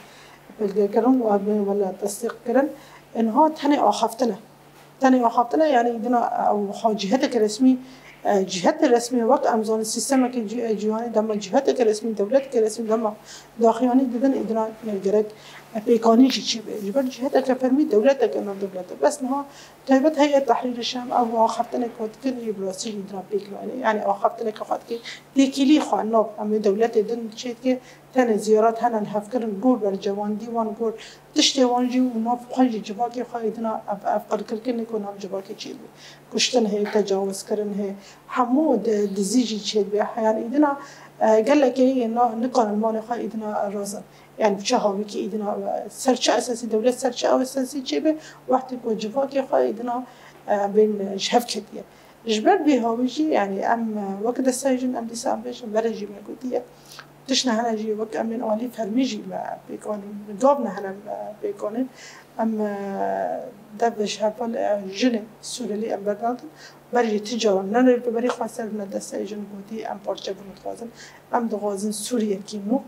belgekirin û em ê wela tesdîq kirin. Niha tenê axaftin e. Tenê axaftin e, yanî îdina ew xwe cîheteke resmî, e, cîhetê resmî wek em zanin sîstemeke cî-, e, cîhanî dema cîheteke resmî, dewleteke resmî dema daxuyanî didin, îdina gerek, e, pêkanîn jî çêbe. Ji ber cîheteke fermî dewleteke navdewlet e. Bes niha taybet Heyet Tehrîrê Şam ew axaftinek ku dikir jî bi rastî jî îdina pêk nayêne. Yanî axaftineke xwe dike têkilî xwe nav em ê dewletê din çêdike, tenê ziyaret hene li hevkirin gor bercewandî wan gor tiştê wan jî û nav xwe jî civakê xwe îdina ev, ev qirkirkirinê ku nav civakê çêdibe. Kuştin heye, tecawizkirin heye, hemû di-, dizî jî çêdibe. Yanî îdina, e, gelekê yê na-, nikarin malê xwe îdina razin. Yanî bi çi hawîkî îdina, e, ser çi esasî dewlet ser çi esasî çêbe, wextê ku civakê xwe îdina, e, bên ji hev ketiye. Ji ber vê hawî jî, yanî em, e, wek destayê jin em dîsa em bêjin, berê jî me gotiye. Tişt nehene jî wek em ên alî fermî jî me pêk anîn, gav nehene me pêk anîn. Em, e, dev ji heval, e, jinê Sûrelî em berdadin. Berê jî ti caran ne rêveberî xwe ser ne desteyê jin gotî, em parçebûn dixwazin. Em dixwazin Sûriyekî nû.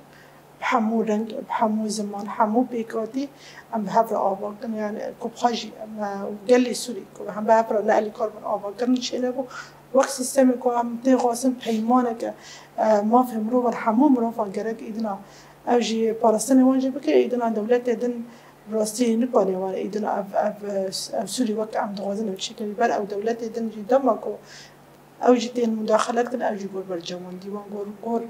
Bi hemû reng, bi hemû ziman, hemû pêkhatî em bi hev re ava kirin. Yani ku bi xwe jî em, e, gelê Sûrî ku em bi hev re ne alîkar bin, ava kirin çênebû. Wek sîstemê ku em tê xwestin peymaneke, e, mafê mirovan, hemû mirovan gerek îdina ew jî parastinê wan jî bike, îdina dewletê din bi rastî nikane were îdina ev, ev, ev Sûrî wek em dixwazin ew çêkin. Ji ber ew dewletê din jî dema ku ew jî tên mudaxele kirin, ew jî gor bercewendî wan, gor, gor,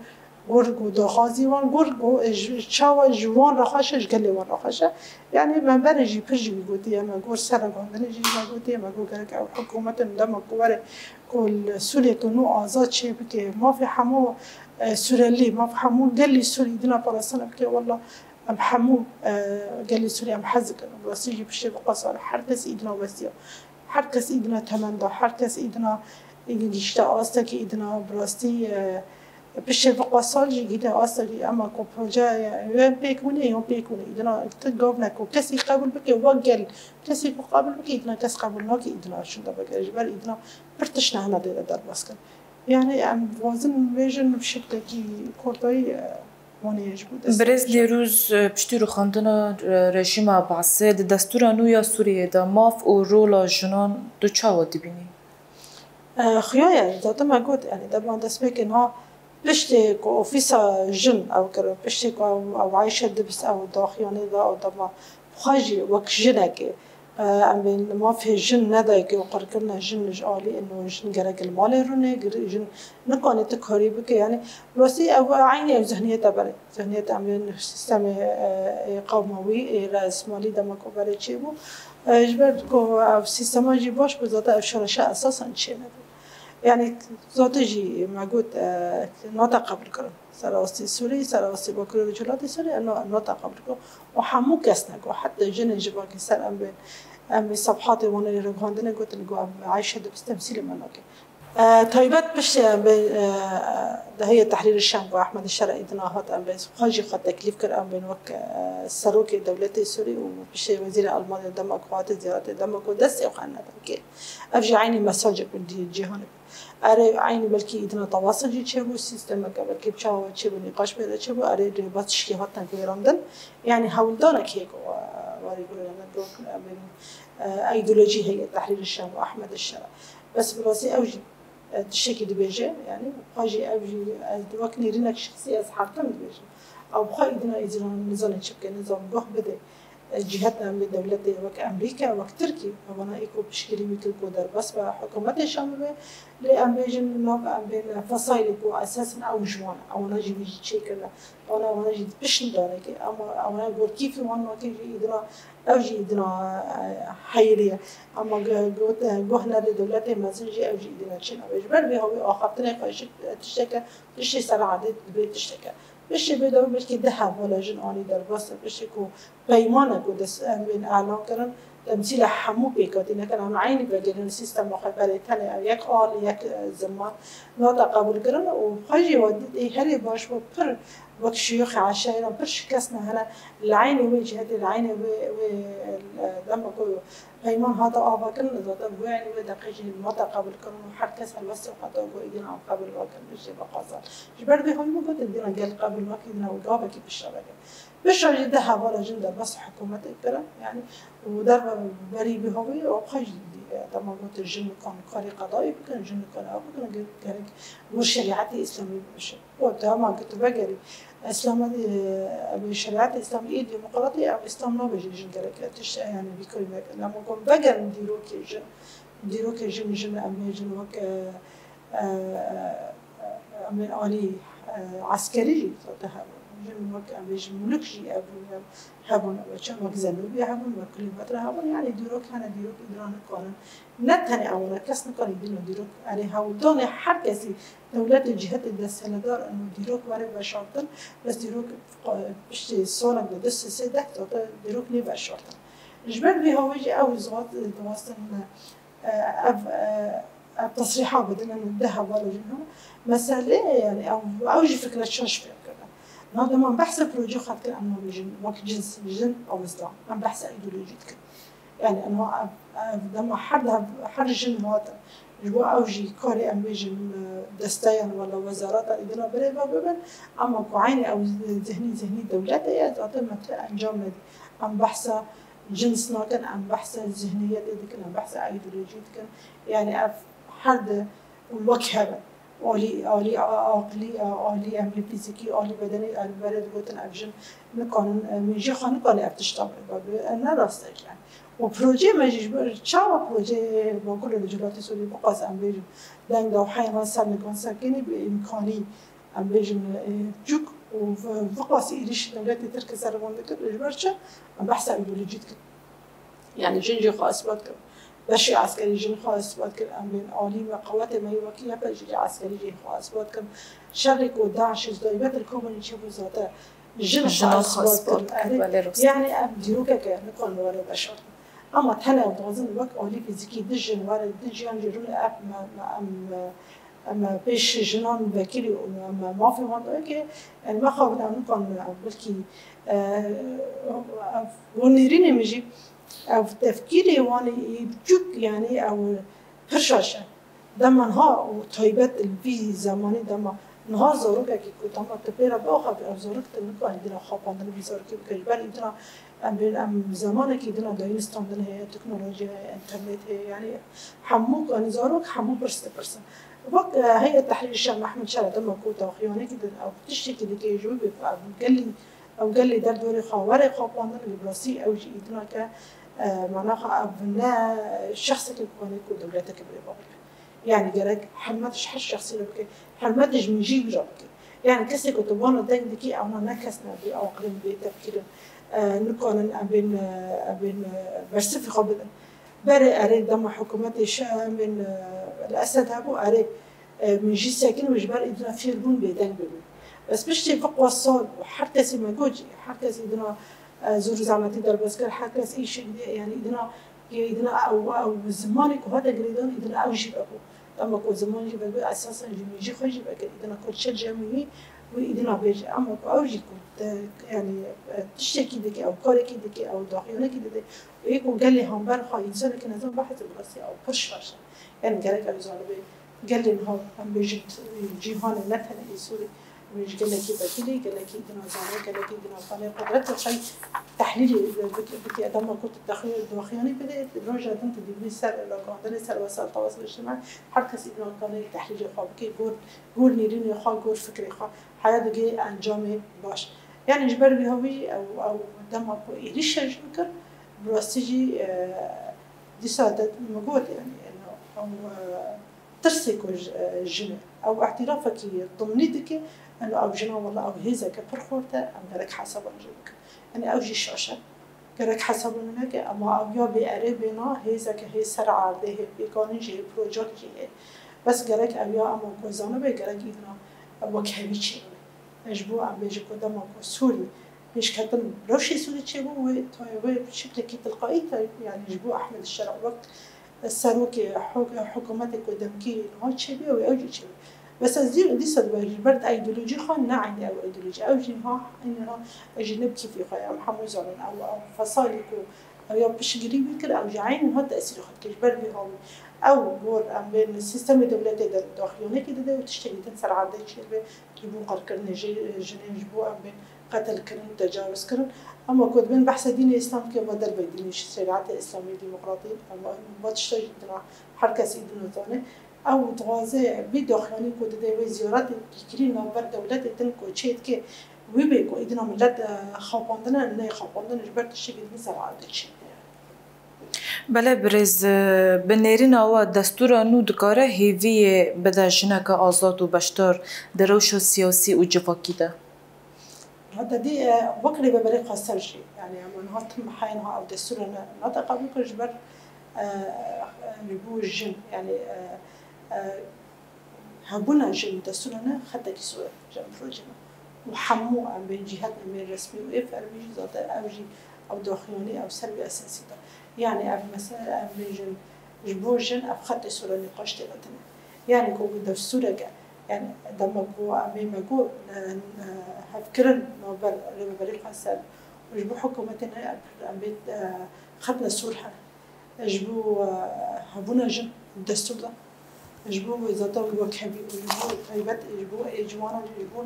gor ku daxwazî wan, gor ku ji, çawa ji wan re xweş e, ji gelê wan re xweş e. Yani me berê jî pir jî wî gotiye, me gor ser revandinê jî me gotiye, me got gerek ew hikûmetên dema ku were ku li Sûriyê ku nû azad çê bike, mafê hemû, e, Sûrelî, mafê hemû gelî Sûrî dina parastina bike, wela em hemû, e, gelê Sûrî em hez dikin. Rastî jî piştê vê qasal her kes îdina westiya. Her kes îdina temenda, her kes îdina gihişte astekî îdina bi rastî, e, piştê vê qasal jî gihîte astekî, ema ku projeya wê pêk bûne, yon pêk bûne. Îdina tu gav ne ku kesî qebûl bike, wek gel kesî ku qebûl bike, îdina kes qebûl nake, îdina şûnde vegere. Ji ber îdina pir tişt ne hene dê de derbas kin. Yani em dixwazin bêjin bi şeklekî kortayî, e, Birêz Nêrûz, e, piştî rûxandina, e, rejîma Baasê di destûra nû ya Sûriyê de maf û rola jinan tu çawa dibînî? E, xuya ye, zaten me got, yani dema destpêkê niha piştê ku ofîsa jin ew kirin, piştê ku ew, ew Ayşe dibist ew daxuyanî da, ew dema xwe jî wek jinekê, e, em bên mafê jin nedayikê û qirkirina jin ji alî ino jin gerek li malê rûnê, gir-, jin nikane tu karî bike. Yani rastî ew eynî ew zihniyeta berê. Zihniyeta em bên sîstemê, e, ê qewmawî, ê resmalî dema ku berê çêbû. E, ji ber ku ev sîstema jî baş bû, zaten ev şoreşa esasan çênebû. Yani zaten jî me got, e, nate qebûl kirin. Serastî Sûrî, serastî Bakurê Rojhilatê Sûrî, em no-, nota qebûl kir. Û hemû kes ne got, heta jinên ji bakî ser em bên, em ê sefhatê wan ê raghandinê gotin, got, em Ayşe dibist temsîlê me nake. E, taybet piştî em bên, e, di heyê Tehrîrê Şam ku Ehmed Şera îdina hat, em bên xwe jî xwe teklîf kir, em bên wek, e, serokê dewletê Sûrî û piştê wezîrê Almanya dema ku hate ziyaretê, dema ku destê xwe nedin kê. Ev jî eynî mesajek bû cî-, cîhanê. Erê, eynî belkî îdina tewasel jî çêbû, sîstemeke belkî bi çawa çêbû, nîqaş pê re çêbû, erê rêbaz tişkî hatin vêrandin. Yani hewldanek heye ku, e, warê gurê me got, e, bênin, e, îdeolojî heye, Tehrîrê Şam û Ehmed Şera. Bes bi rastî ew jî, e, tiştekî dibêje, yani xwe jî ew jî ez wek nêrînek şexsî ez hertim dibêjim. Ew bi xwe îdina îzran nizane çi bike, nizam guh bide. Cîheta em ê dewletê wek Amerîka, wek Tirkî, ewana ê ku piştgirî wî kir ku derbas be hikûmetê Şamê be, lê em bêjin nav em bên fesaylê ku esas in ew ji wan e, ewana jî wî jî çêkirine, wana, wana jî pişt nidane kê, ama ewana gor kîfê wan nake jî îdina, ew jî îdina, e, heyirî ye. Ama ge-, got, e, guh nede dewletê mezin jî ew jî îdina çê nabe. Ji ber vê hawî axaftinê xwe ji tişteke, tiştê ser adê dibe tişteke. Piştê vê de belkî du hevala jin anî derbas e, piştê ku peymanek ku dest em bên elan kirin, temsîla hemû pêkhatî nekin, em eynî vegerin sîstema xwe berê tenê ew yek al, yek, e, ziman nata qebûl kirin û xwe jî we dît ê herê baş bû pir wek şiyûxê eşayîran pir şikestine hene li eynî wê cihetê, li eynî wê, wê, e, dema ku peyman hate ava kirin, zaten wê eynî wê deqê jî nata qebûl kirin û her kes helwestê xwe da ku îdîna em qebûl nakin, piştê vê qasal. Ji ber vê hawî min got, îdîna gel qebûl nake, îdîna wê gavekî piştre veke. Piştre jî du hevala jin derbas hikûmetê kirin, yani û derve berî vê hawî û xwe jî dî, e, dema gotin jin nikan karê qedayî bikin, jin nikan ew bikin, ge-, gerek gor şerîetê îslamî bibêjin. Û dema ku tu vegerî, îslamê, e, ev şerîetê îslamî ê demokratî, ev îslam nabêje jin gerek tişt, yani vî karî veke. Lema ku vegerin dîrokê jin, dîrokê jin, jin em bêjin wek, e, e, em ê alî, e, eskerî jî zaten hebûn. Jin wek em bêjin mulik jî hebûn, hebûn, wek çend wek Zenûbî hebûn, wek Kleopatra hebûn, yani dîrok hene, dîrok îdîna nikarin. Ne tenê ewana kes nikarin îdîna dîrok. Erê hewldanê her kesî dewletê cihetê desthiledar ino dîrok were veşartin, bes dîrok, e, piştî salek de du sê sê deh zaten dîrok nê veşartin. Ji ber vê hawî jî ew zat, dixwestin, e, ev, e, ev tesrîha bidin, em du hevala jin hene. Mesele, yani, ew, ew jî fikre çaş fêm kirin. Niha dema em behsa proje xwe dikin, em nabêjin wek cins, jin ew îslam. Em behsa îdeolojî dikin. Yani, em, ev, ev, dema her, her jin hatin, Ji bo ew jî karê em bêjin, e, desteyan wala wezareta îdina birêve bibin, ama ku eynî ew zihnî, zihnî dewletê ye, zaten me ti encam nedî. Em behsa cins nakin, em behsa zihniyetê dikin, em behsa îdeolojî dikin. Yani ev her di wek hev in. Alî, alî a-, aqilî, a-, alî em ê fîzîkî, alî bedenî, em berê digotin ev jin nikanin, e, min jî xwe nikane ev tişta bibe. Ev ne rast e yani. Û projeyê me jî ji ber çawa projeyê Bakurê Rojhilatê Sûriyê biqas em bêjin deng da heyna ser nigan sekinî bi îmkanî em bêjin, e, çûk û v-, viqas êrîş dewletê Tirk ser wan dikir, ji ber çi? Em behsa îdeolojî dikin. Yani jin jî xwe isbat kir. Beşê eskerî jin xwe isbat kir. Em bên alî me qewetê me yê wekî YPJ jî eskerî jî xwe isbat kir. Şerê ku DAIŞ ji taybet li Kobanî çêbû zate jin xwe Jinan xwe isbat ispat kir. kir, Erê, belê rast. Yani ev dîrokeke nikan were veşartin. Ama tenê em dixwazin wek alî fîzîkî di jin were, di jiyan jî rûne ev me, me, em, me, em pêş jinan vekirî û me, me mafê wan dayê ke, yani me xwe bide nikan belkî, e, ev, wan nêrînê min jî, ev tefkîrê wan ê biçûk, yani ew pir şaş e. Dema niha û taybet li vî zemanî dema niha zarokekî ku dema tu pê re biaxivî, ev zarok tu nikarî dina xapandin vî zarokê bike. Ji ber îdina em bên em zemanekî dina dayîn standin heye, teknolojî heye, înternet heye, yani hemû, yani zarok hemû pirs dipirsin. Wek, e, Heyet Tehrîr Şam Mehmed Şera dema ku daxuyanekî din ew tiştekî dike ji wî bê ku ev gelî, ew gelî derdorê xwe were xapandin, lê bi rastî ew jî îdina ke, e, mana xwe ev ne şexsekî ku hene ku dewleteke birêve bike. Yani gerek hurmet ji her şexsî re bike, hurmet ji min jî wî re bike. Yani kesê ku tu wana deng dikî, ewna ne kes ne bê aqilin, bê tefkîrin, e, nikanin em bên, e, em bên, e, bersivî xwe bidin. Berê erê dema hikûmetê şe-, em bên, e, li Esed hebû, erê, e, min jî sekin û ji ber îdina fêr bûn bêdeng bibin. Bes piştî viqwa sal û her kesî me got jî, her kesî îdina, e, zor û zehmetî derbas kir, her kes îşek dê, yani îdina Yê îdina ew, ew zimanê ku hate girêdan, îdina ew jî vebû. Dema ku ziman jî vebû, esasen jî min jî xwe jî vekir. Îdina ku çi cem wî, wî îdina bêje. Ama ku ew jî ku te, yani, e, tiştekî dike, ew karekî dike, ew daxuyanekî dide, û yê ku gelê hember xwe, însanekî nezan behs, bi rastî ew pir şaş e. Yani gerek ew zanibe. Gelên ha, em bêjin, cîhanê ne tenê ê Sûrî, em ji gelekî vekirî, gelekî dina zane, gelekî dina xanê qudretê xwe tehlîlê bike, bike, dema ku tu daxuyanî bidê, roja din tu dibînî ser ragihandinê, ser wesayîl tewasil îctimai, her kes îdina kanê tehlîlê xwe bike, gor, gor nêrînê xwe, gor fikrê xwe, heya digê encamê baş. Yani ji ber vî hawî ew, ew dema ku êrîşa jin kir, bi rastî jî, e, dîsa de min got, yani, ew, e, tirsê ku ji, e, jin e. Ew îtirafekî dimnî dike, eno ew jina wela ew hêzeke pir xurt e, em gerek hesaba jê bikin. Yanî ew jî şaş e. Gerek hesaba neke, ema ew ya bê erê bêna, hêzeke hê ser erdê hê, pêkanîn jî hê, projek jî hê. Bes gerek ew ya ema ku zanibe, gerek îdina ew wekhevî çêbibe. Ji bo em bêjin ku dema ku Sûrî pêşketin rewşê Sûrî çêbû, wê tayê wê şiklekî tilqayî te, yanî ji bo Ehmed Şera wek serokê huk-, hikûmetê ku demkî niha çêbû, wê ew jî çêbû. Bes ez dî-, dîsa dibe ji ber eydolojî xwe ne eynî ew eydolojî. Ew jî niha, eynî niha, ew jî ne bi kêfî xwe ye, em hemû zanin. Ew, ew fesalî ku ew ya piştgirî wî kir, ew jî eynî niha tesîrê xwe dike. Ji ber vî hawî ew gor em bên sîstemê dewletê de daxuyanekî dide û tiştekî din ser erdê çêdibe. Ji bo qirkirinê jê, jinên ji bo em bên qetilkirin, tecawizkirin. Ema ku dibên behsa dînê Îslam dike, va dervey dînê şî, şerîetê Îslamî, demokratî, ema va tişta jî dina, her kesî dina zane. Ew dixwaze vî daxuyanî ku dide wê ziyaretê kirî navber dewletê din ku çê dike, wî bê ku îdina millet, e, xapandine, neyê xapandine ji ber tiştekî din ser erdê çê. Belê birêz, bi nêrîna we destûra nû dikare hêviyê bide jineke azad û beşdar di rewşa siyasî û civakî de? Heta dî, e, wek rêveberê xweser jî, yani, em niha tim heye niha ev destûra ne, nate qebûl kir ji ber, e, ji bo jin, yani, e, e, hebûna jin destûra ne xetekî sor e ji em projê me. Û hemû em bên cîhetên bên resmî û ê fermî jî zaten ev jî ew daxuyanî ew ser wî esasî de. Yani ev mesele em bên jin, ji bo jin ev xetê sor e nîqaş tê ve tune. Yani ku destûreke, yani dema ku em ê me got, e, e, hevkirin navber rêveberî xweser û ji bo hikûmetê ne em, em bê, e, xetne sor hene. Ji bo, e, hebûna jin destûr de. Ji bo wê zaten wekevî û ji bo taybet ji bo ê ciwanan jî ji bo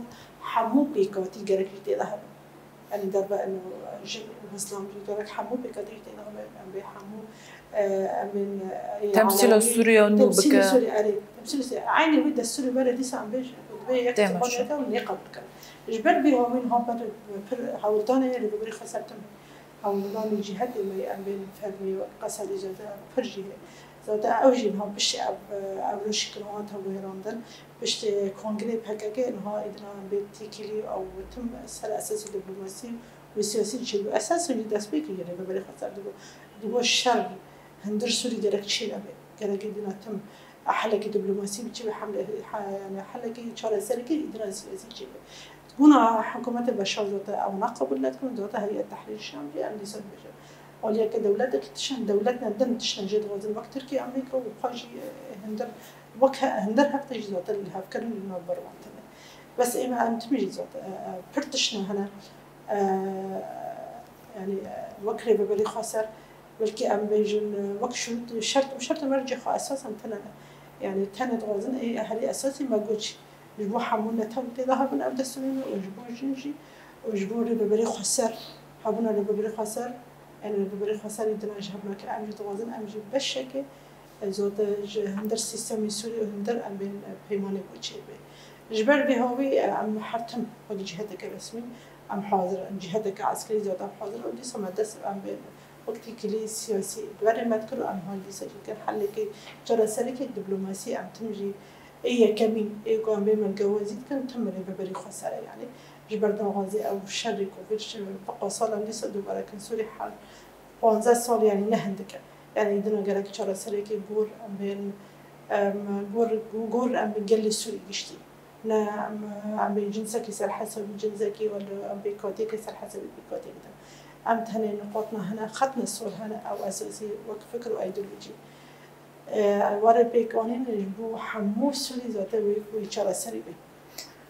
hemû pêkhatî gerek jî tê de hebin. Yanî derbe eno jin û hizlam jî gerek hemû pêkhatî jî tê de hebin. Em bê hemû, e, em bên, e, Temsîla Sûriye nû bike. Temsîla Sûriye, erê. Temsîla Sûriye. Eynî wî destûrê berê dîsa em bê ji, divê yek Tê meşe. Topal nêqebûl kirin. Ji ber vê hawîn ha pir, pir hewldanê rêveberî xweser tim. Hewldanê cîhetê me em bên fermî qesedî zade pir jî heye. Zade ew jî niha piştî ev, ev rojkirina hate guherandin, piştî kongrê P K K niha êdina em bê têkilî ew tim ser esasî diplomasî û siyasî çêbû. Esas jî destpêkê jî rêveberê xweser dibû. Dibû şer hundir Sûrî gerek çênebe. Gerek êdina tim helekî diplomasî biçe ve hemle, he-, yani helekî çareserekî êdina siyasî çêbe. Guna hikûmetê Beşar zate ew neqebûl nekirin, zate Heyet Tehrîr Şam jî em dîsa dibêjin. Aliyeke dewletekî tiştin, dewletên din tiştin jê dixwazin wek Tirkiye, Amerîka û xwe jî, e, hindir, wek he-, hindir hefte jî zate li hevkirin li nav ber wan tune. Bes ême em timî jî zate, e, e, pir tiştin hene, e, yani, e, wek rêveberî xweser, belkî em bêjin, e, wek şurt, şert û şertê me cê xwe esas em tune ne. Yani tenê dixwazin ê herî esasî me got jî. Ji bo hemû netew tê de hebin ev destûrê me û ji bo jin jî û ji bo rêveberê xweser, hebûna rêveberê xweser, em rêveberê xweser ê dina ji hev nake, em jî dixwazin em jî beşeke, e, zate ji hundir sîstemê Sûrî û hundir em bên, e, peymanê ku çêbe. Ji ber vê hawî, e, em her tim wek cîheteke resmî em hazir in, cîheteke eskerî zate em hazir in û dîsa me dest em bên wek têkilî siyasî li berê me dikir û em hal dîsa jî dikin helekê çareserekê diplomasî em tim jî Ê yekemîn, ê ku em bê milgewazî dikin, tim rêveberî xweser e, yanî ji ber daxwazê ew şerê ku vê şi-, biqa sal em dîsa dubare kin Sûrî her panzdeh sal, yanî ne hindik e. Yanî dina gerek çareserekê gor em bên, em, gor, gor em bên gelê Sûrî giştî. Ne em, em bên cinsekî ser hesabî cinsekî, wele em pêkhatiyekê ser hesabî pêkhatiyekê din. Em tenê niqatina hene xetine sor hene ew esasî wek fikir û îdeolojî. E, warê pêkanîn ji bo hemû Sûrî zate wê, wê çareserî be.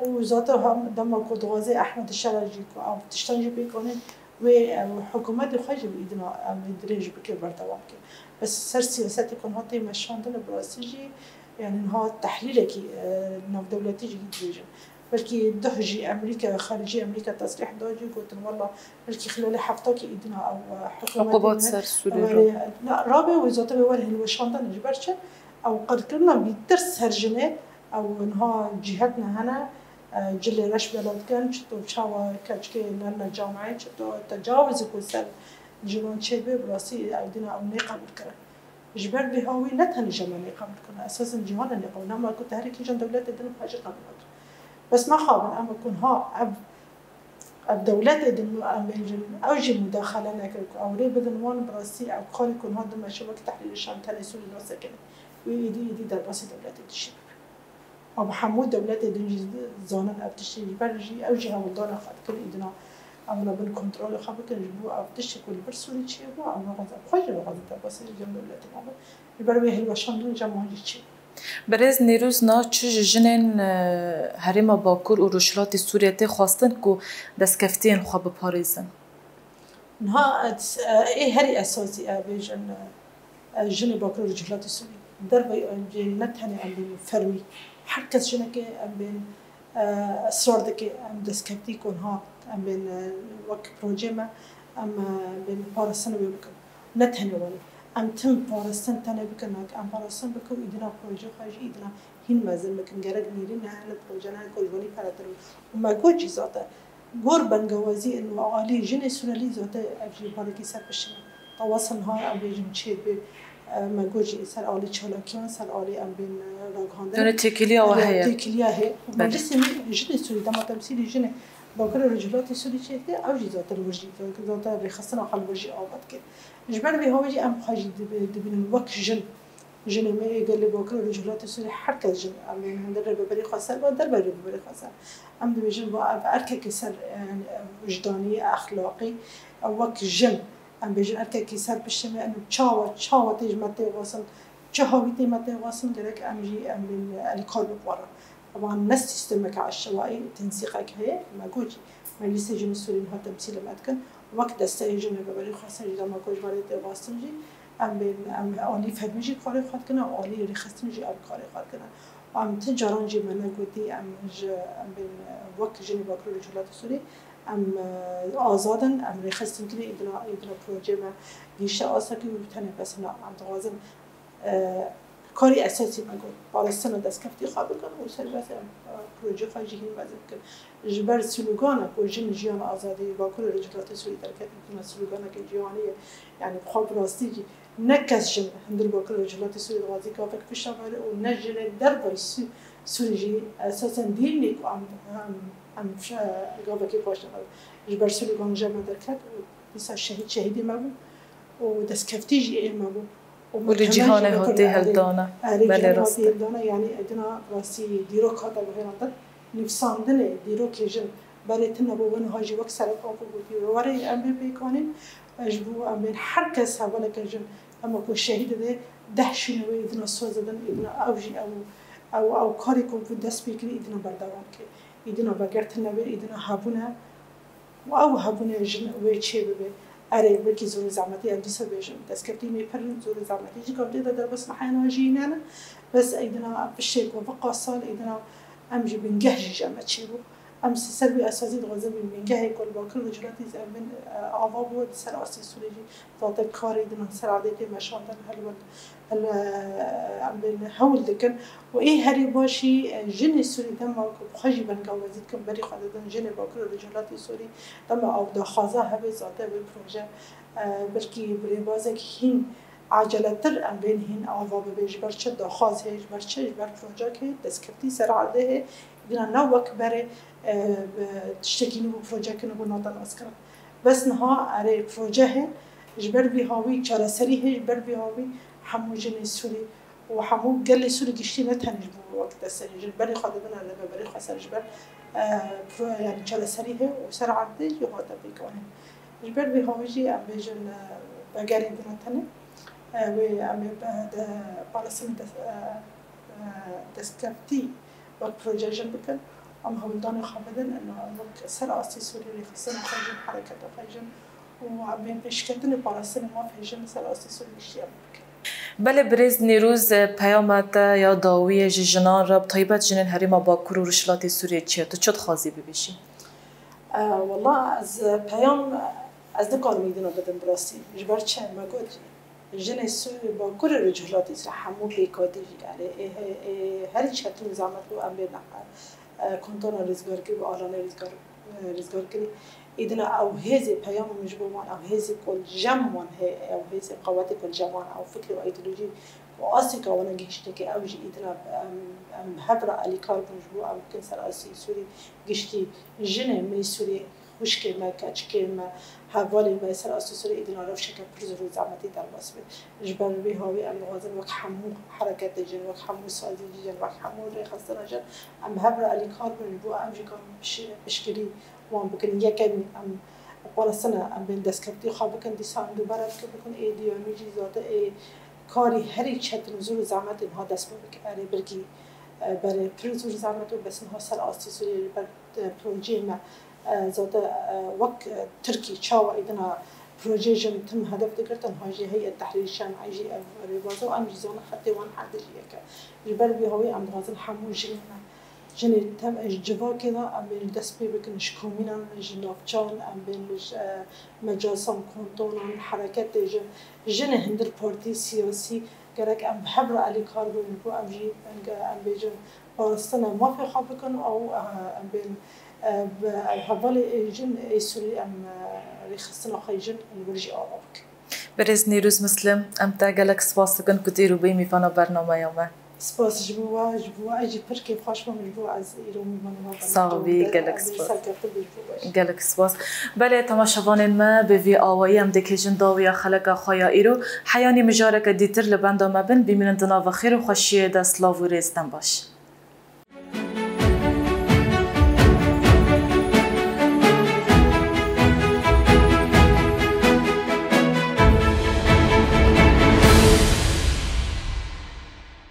Û zate hem dema ku dixwaze Ehmed Şera jî ku ev tiştan jî pêkanîn, wê, e, hikûmetê xwe jî îdina, em, dirêj bike, berdewam bike. Bes ser siyasetê ku niha tê meşandin, bi rastî jî, yani niha tehlîlekî, e, navdewletî jî dirêj e. Belkî duh jî Amerîka, xaricî Amerîka tesrîh da jî gotin, wela belkî xilalê heftakî îdina ew, e, hikûmetê Uqubat me ser Sûriyê were, ra. Na, rabe wê zate wê were hilweşandin ji ber çi? Ew qirkirina bîtir ser jinê, ew niha cîhet ne hene, e, cilê reş bela dikin, çito çawa keçikê nerine cameyê, çito tecawizê ku ser jinan çêbe, bi rastî ew dîna ew nê qebûl kirin. Ji ber vê hawî ne tenê ji me nê qebûl kirin, esasen cîhanê nê qebûl, nema ku te herî kîjan dewletê din xwe jî qebûl nekirin. Bes mexabin, em ku niha ev, ev dewletê din em bêjin, ew jî mudaxele nekir ku ew rê bidin wan, bi rastî ew karê ku niha dimeşe wek Tehrîrê Şam tenê Sûrî nasekinê. Wê êdî, êdî derbasî dewletê dişî bibe. Ew hemû dewletê din jî zanin ev tiştê ji ber jî, ew jî hewldana xwe dikin, îdina em re bin kontrolê xwe bikin, ji bo ev tiştê ku li vir Sûrî çêbû, em naxwazin, xwe jî naxwazin derbasî ji cem dewletê nabin. Ji ber wê hilweşandin cem wan jî çêbû. Birêz Nêrûz, niha çi ji jinên, e, herêma Bakur û Rojhilatê Sûriyê tê xwestin ku destkeftiyên xwe biparêzin? Niha, e, ê herî esasî, e, bêjin, e, jinê Bakur û Rojhilatê Sûrî. Derveyî, e, cê ne tenê em bên fermî. Her kes jinekê em bên, e, israr dike, em destkeftî ku niha em bên, e, wek projeyê me, em, e, bên parastin wê bikin. Ne tenê wan. Em tim parastin tenê bikin, em parastin bikin û îdina projeyê xwe jî îdina hîn mezin bikin. Gerek nêrîn hene, proje hene ku ji wanî peretir bin. Û me got jî zate, gor bengewazî in û alî jinê Sûrelî zate ev jî barekî ser piştî me. Tawasin ha em bêjin çê dibê, e, me got jî ser alî çalakiyan, ser alî em bên, e, ragihandin. Yani têkiliya we heye. Têkiliya heye. Û Belê. Meclisê me jinê Sûrî, dema temsîlî jinê Bakur û Rojhilatê Sûrî çêdike, ew jî zate li wir jî, zate rêxistina xwe li wir jî ava dike. Ji ber vê hawî jî em xwe jî dibi-, dibînin wek jin. Jinê me yê gelê Bakur û Rojhilatê Sûriyê her kes jin, em ê hundir rêveberî xweser be, derve rêveberî xweser. Em dibêjin, va ev erkekî ser, e, wijdanî, exlaqî, ew wek jin, em bêjin erkekî ser piştê me, em çawa, çawa tê ji me tê xwestin, çi hawî tê me tê xwestin, gerek em jî, em bên alîkar bibwarin. Evan ne sîstemeke eştewayî, tensîqek heye, me got jî, Meclîsê Jinê Sûrî niha temsîlê me dikin, wek desteyê jin rêveberî xweser jî dema ku ji me tê xwestin jî, Em bên, em alî fermî jî karê xwe dikine, alî rêxistinê jî em karê xwe dikine. Em ti caran jî me negotî, em ji, em bên, wek jinê Bakur û Rojhilatê Sûrî, em, e, azad in, em rêxistin kirî, îdina, îdina projeyê me gihîşte astekî û tenê bes na, em dixwazin, e, karî esasî me got, parastina destkeftî xwe bikin û serbest em, e, projeyê xwe jî hîn mezin bikin. Ji ber slogana ku jin, jiyan, azadî, Bakur û Rojhilatê Sûrî derket, îdina sloganeke cîhanî ye. Yani bi xwe bi rastî jî ne kes jin hundir Bakur û Rojhilatê Sûrî dixwazî gavek pişta bere û ne jinê dervayî Sû-, Sûrî jî esasen dînê ku em, em, em şe-, gavekê paşde bere. Ji ber slogan je me derket û dîsa şehîd şehîdê me bû û destkeftî jî ê me bû. Û Û li cîhanê hatî hildana. Erê, belê, cîhanê hatî hildana, yanî edina rastî dîrok hate guherandin. Nivîsandinê dîrokê jin berê tune bû, wê niha jî wek serok Oko gotî, werê em bê pêkanîn, ji bo em bên her kes hevaleke jin, dema ku şehîd dibe, deh şûnê wê îdina soz didin, îdina ew jî ew, ew, ew karê ku bi dest pê kirî, îdina berdewam ke. Îdina vegertine wê, îdina hebûne. Û ew hebûnê jin wê çê bibe. Erê, wekî zor û zehmetî em dîsa bêjin. Destkeftî me pir zor û zehmetî jî kevdê de derbas me heyana jî ne ne. Bes ey dina piştê ku viqa sal ey dina em jî bingeh jî je me çê bû. Em si ser wî esasî dixwazin bîn bingehê ku li Bakur Rojhilatê em bin, e, ava bû, di ser astê Sûrê jî zaten karê dina ser erdê tê meşandin, helbet em bên hewl dikin. Û ê herî baş jî, e, jinê Sûrî dema ku bi xwe jî bengawazî dikin, berî xwe didin jinê Bakur û Rojhilatê Sûrî, dema ew daxwaza hebe, zaten wê proje, e, belkî bi rêbazek hîn aceletir em bên hîn ava bibe. Ji ber çi daxwaz heye, ji ber çi, ji ber projek heye, destkeftî ser erdê heye. Dina ne wek berê, e, bi tiştekî nû bû, projek nû bû nate naskirin. Bes niha erê proje heye, ji ber vî hawî çareserî heye, ji ber vî hawî hemû jinê Sûrî û hemû gelê Sûrî giştî ne tenê ji bo wek destserî jin berê xwe didin rêveberê xweser ji ber, e, pro-, yani çareserî heye û ser erdê jî hate pêkanîn. Ji ber vî hawî jî em bêjin, e, vegerî dina tenê, e, wê em ê be-, de-, parastinê des-, e, e, destkeftî wek proje jin bikin. Em hewldanê xwe bidin, em wek ser astê Sûrî rêxistina xwe jin, hereketa xwe jin û em bên pêşketinê parastinê mafê jin li ser astê Sûrî giştî em bikin. Belê birêz Nêrûz, peyama te ya dawiyê ji jinan re, bi taybet jinên herêma Bakur û Rojhilatê Sûriyê çi ye? Tu çi dixwazî bibêjî? E, wela ez peyam, ez nikarim îdina bidim bi rastî. Ji ber çi? Me got, jinê Sûrî, Bakurê Rojhilatê Sûrî hemû pêkhatî jî, yani, ê, ê, ê, herî çetin û zehmet bû em bê nexe, e, kontona rizgarkirî û alanê rizgar, e, rizgarkirî. Îdina ew hêzê peyama min ji bo wan, ew hêzê ku li cem wan heye, ew hêzê qewetê ku li cem wan, ew fikrê û îdeolojî ku astê ka wana gihîştine ke ew jî îdina em, em hev re alîkar bûn ji bo em bikin ser astê Sûrî giştî jinê min Sûrî, xwişkê me, keçikê me, hevalê me ser astê Sûrî îdina rewşeke pir zor û zehmetî derbas be. Ji ber vê hawî em dixwazin wek hemû hereketê jin, wek hemû sazî jin, wek hemû rêxistina jin em hev re alîkar bin ji bo em jî karin piş-, piştgirî wan bikin. Yekem em parastina em bên destkeftî xwe bikin, dîsa em dubare bikin, bikin ê duyemî jî zate ê karî herî çetin û zor û zehmetê niha dest pê bike. Erê birkî, e, berê pir zor û zehmet û bes niha ser astê Sûriyê li ber, e, projeyê me, e, zaten, e, wek, e, Tirkî çawa îdina projeyê jin tim hedef digirtin, ha jî Heyet Tehrîr Şam, ay jî ev rêbaza û em jî zanin xetê wan herdê jî yek e. Ji ber vî hawî em dixwazin hemû jinê me, jinê tem-, ji civakê de em bên dest pê bikin, ji komînan, ji navçan, em bên ji, e, mecasan, kontonan, hereketê jin, jinê hundir partî siyasî, gerek em bi hev re alîkar bin, ji bo em jî, em bêjin, parastina mafê xwe bikin û, eh, em bên, eh, bi hevalê ê jin ê Sûrî em, eh, rêxistina xwe jin li wir jî ava bikin. Birêz Nêrûz Muslim, em te gelek spas dikin ku tu îro bûyî mîvana bernameya me. Spas ji bo we, ji bo we, ez jî pir kêfxweş bûm ji bo ez îro mîvana we bûm. Sax bî, gelek spas. Serkeftin bî ji bo we jî. Gelek spas. Belê, temaşevanên me, bi vî awayî em dikêjin dawiya xeleka xwe ya îro. Heyanî mijareke dîtir li benda me bin, bimînin di nava xêr û xweşiyê de, silav û rêz, dem baş.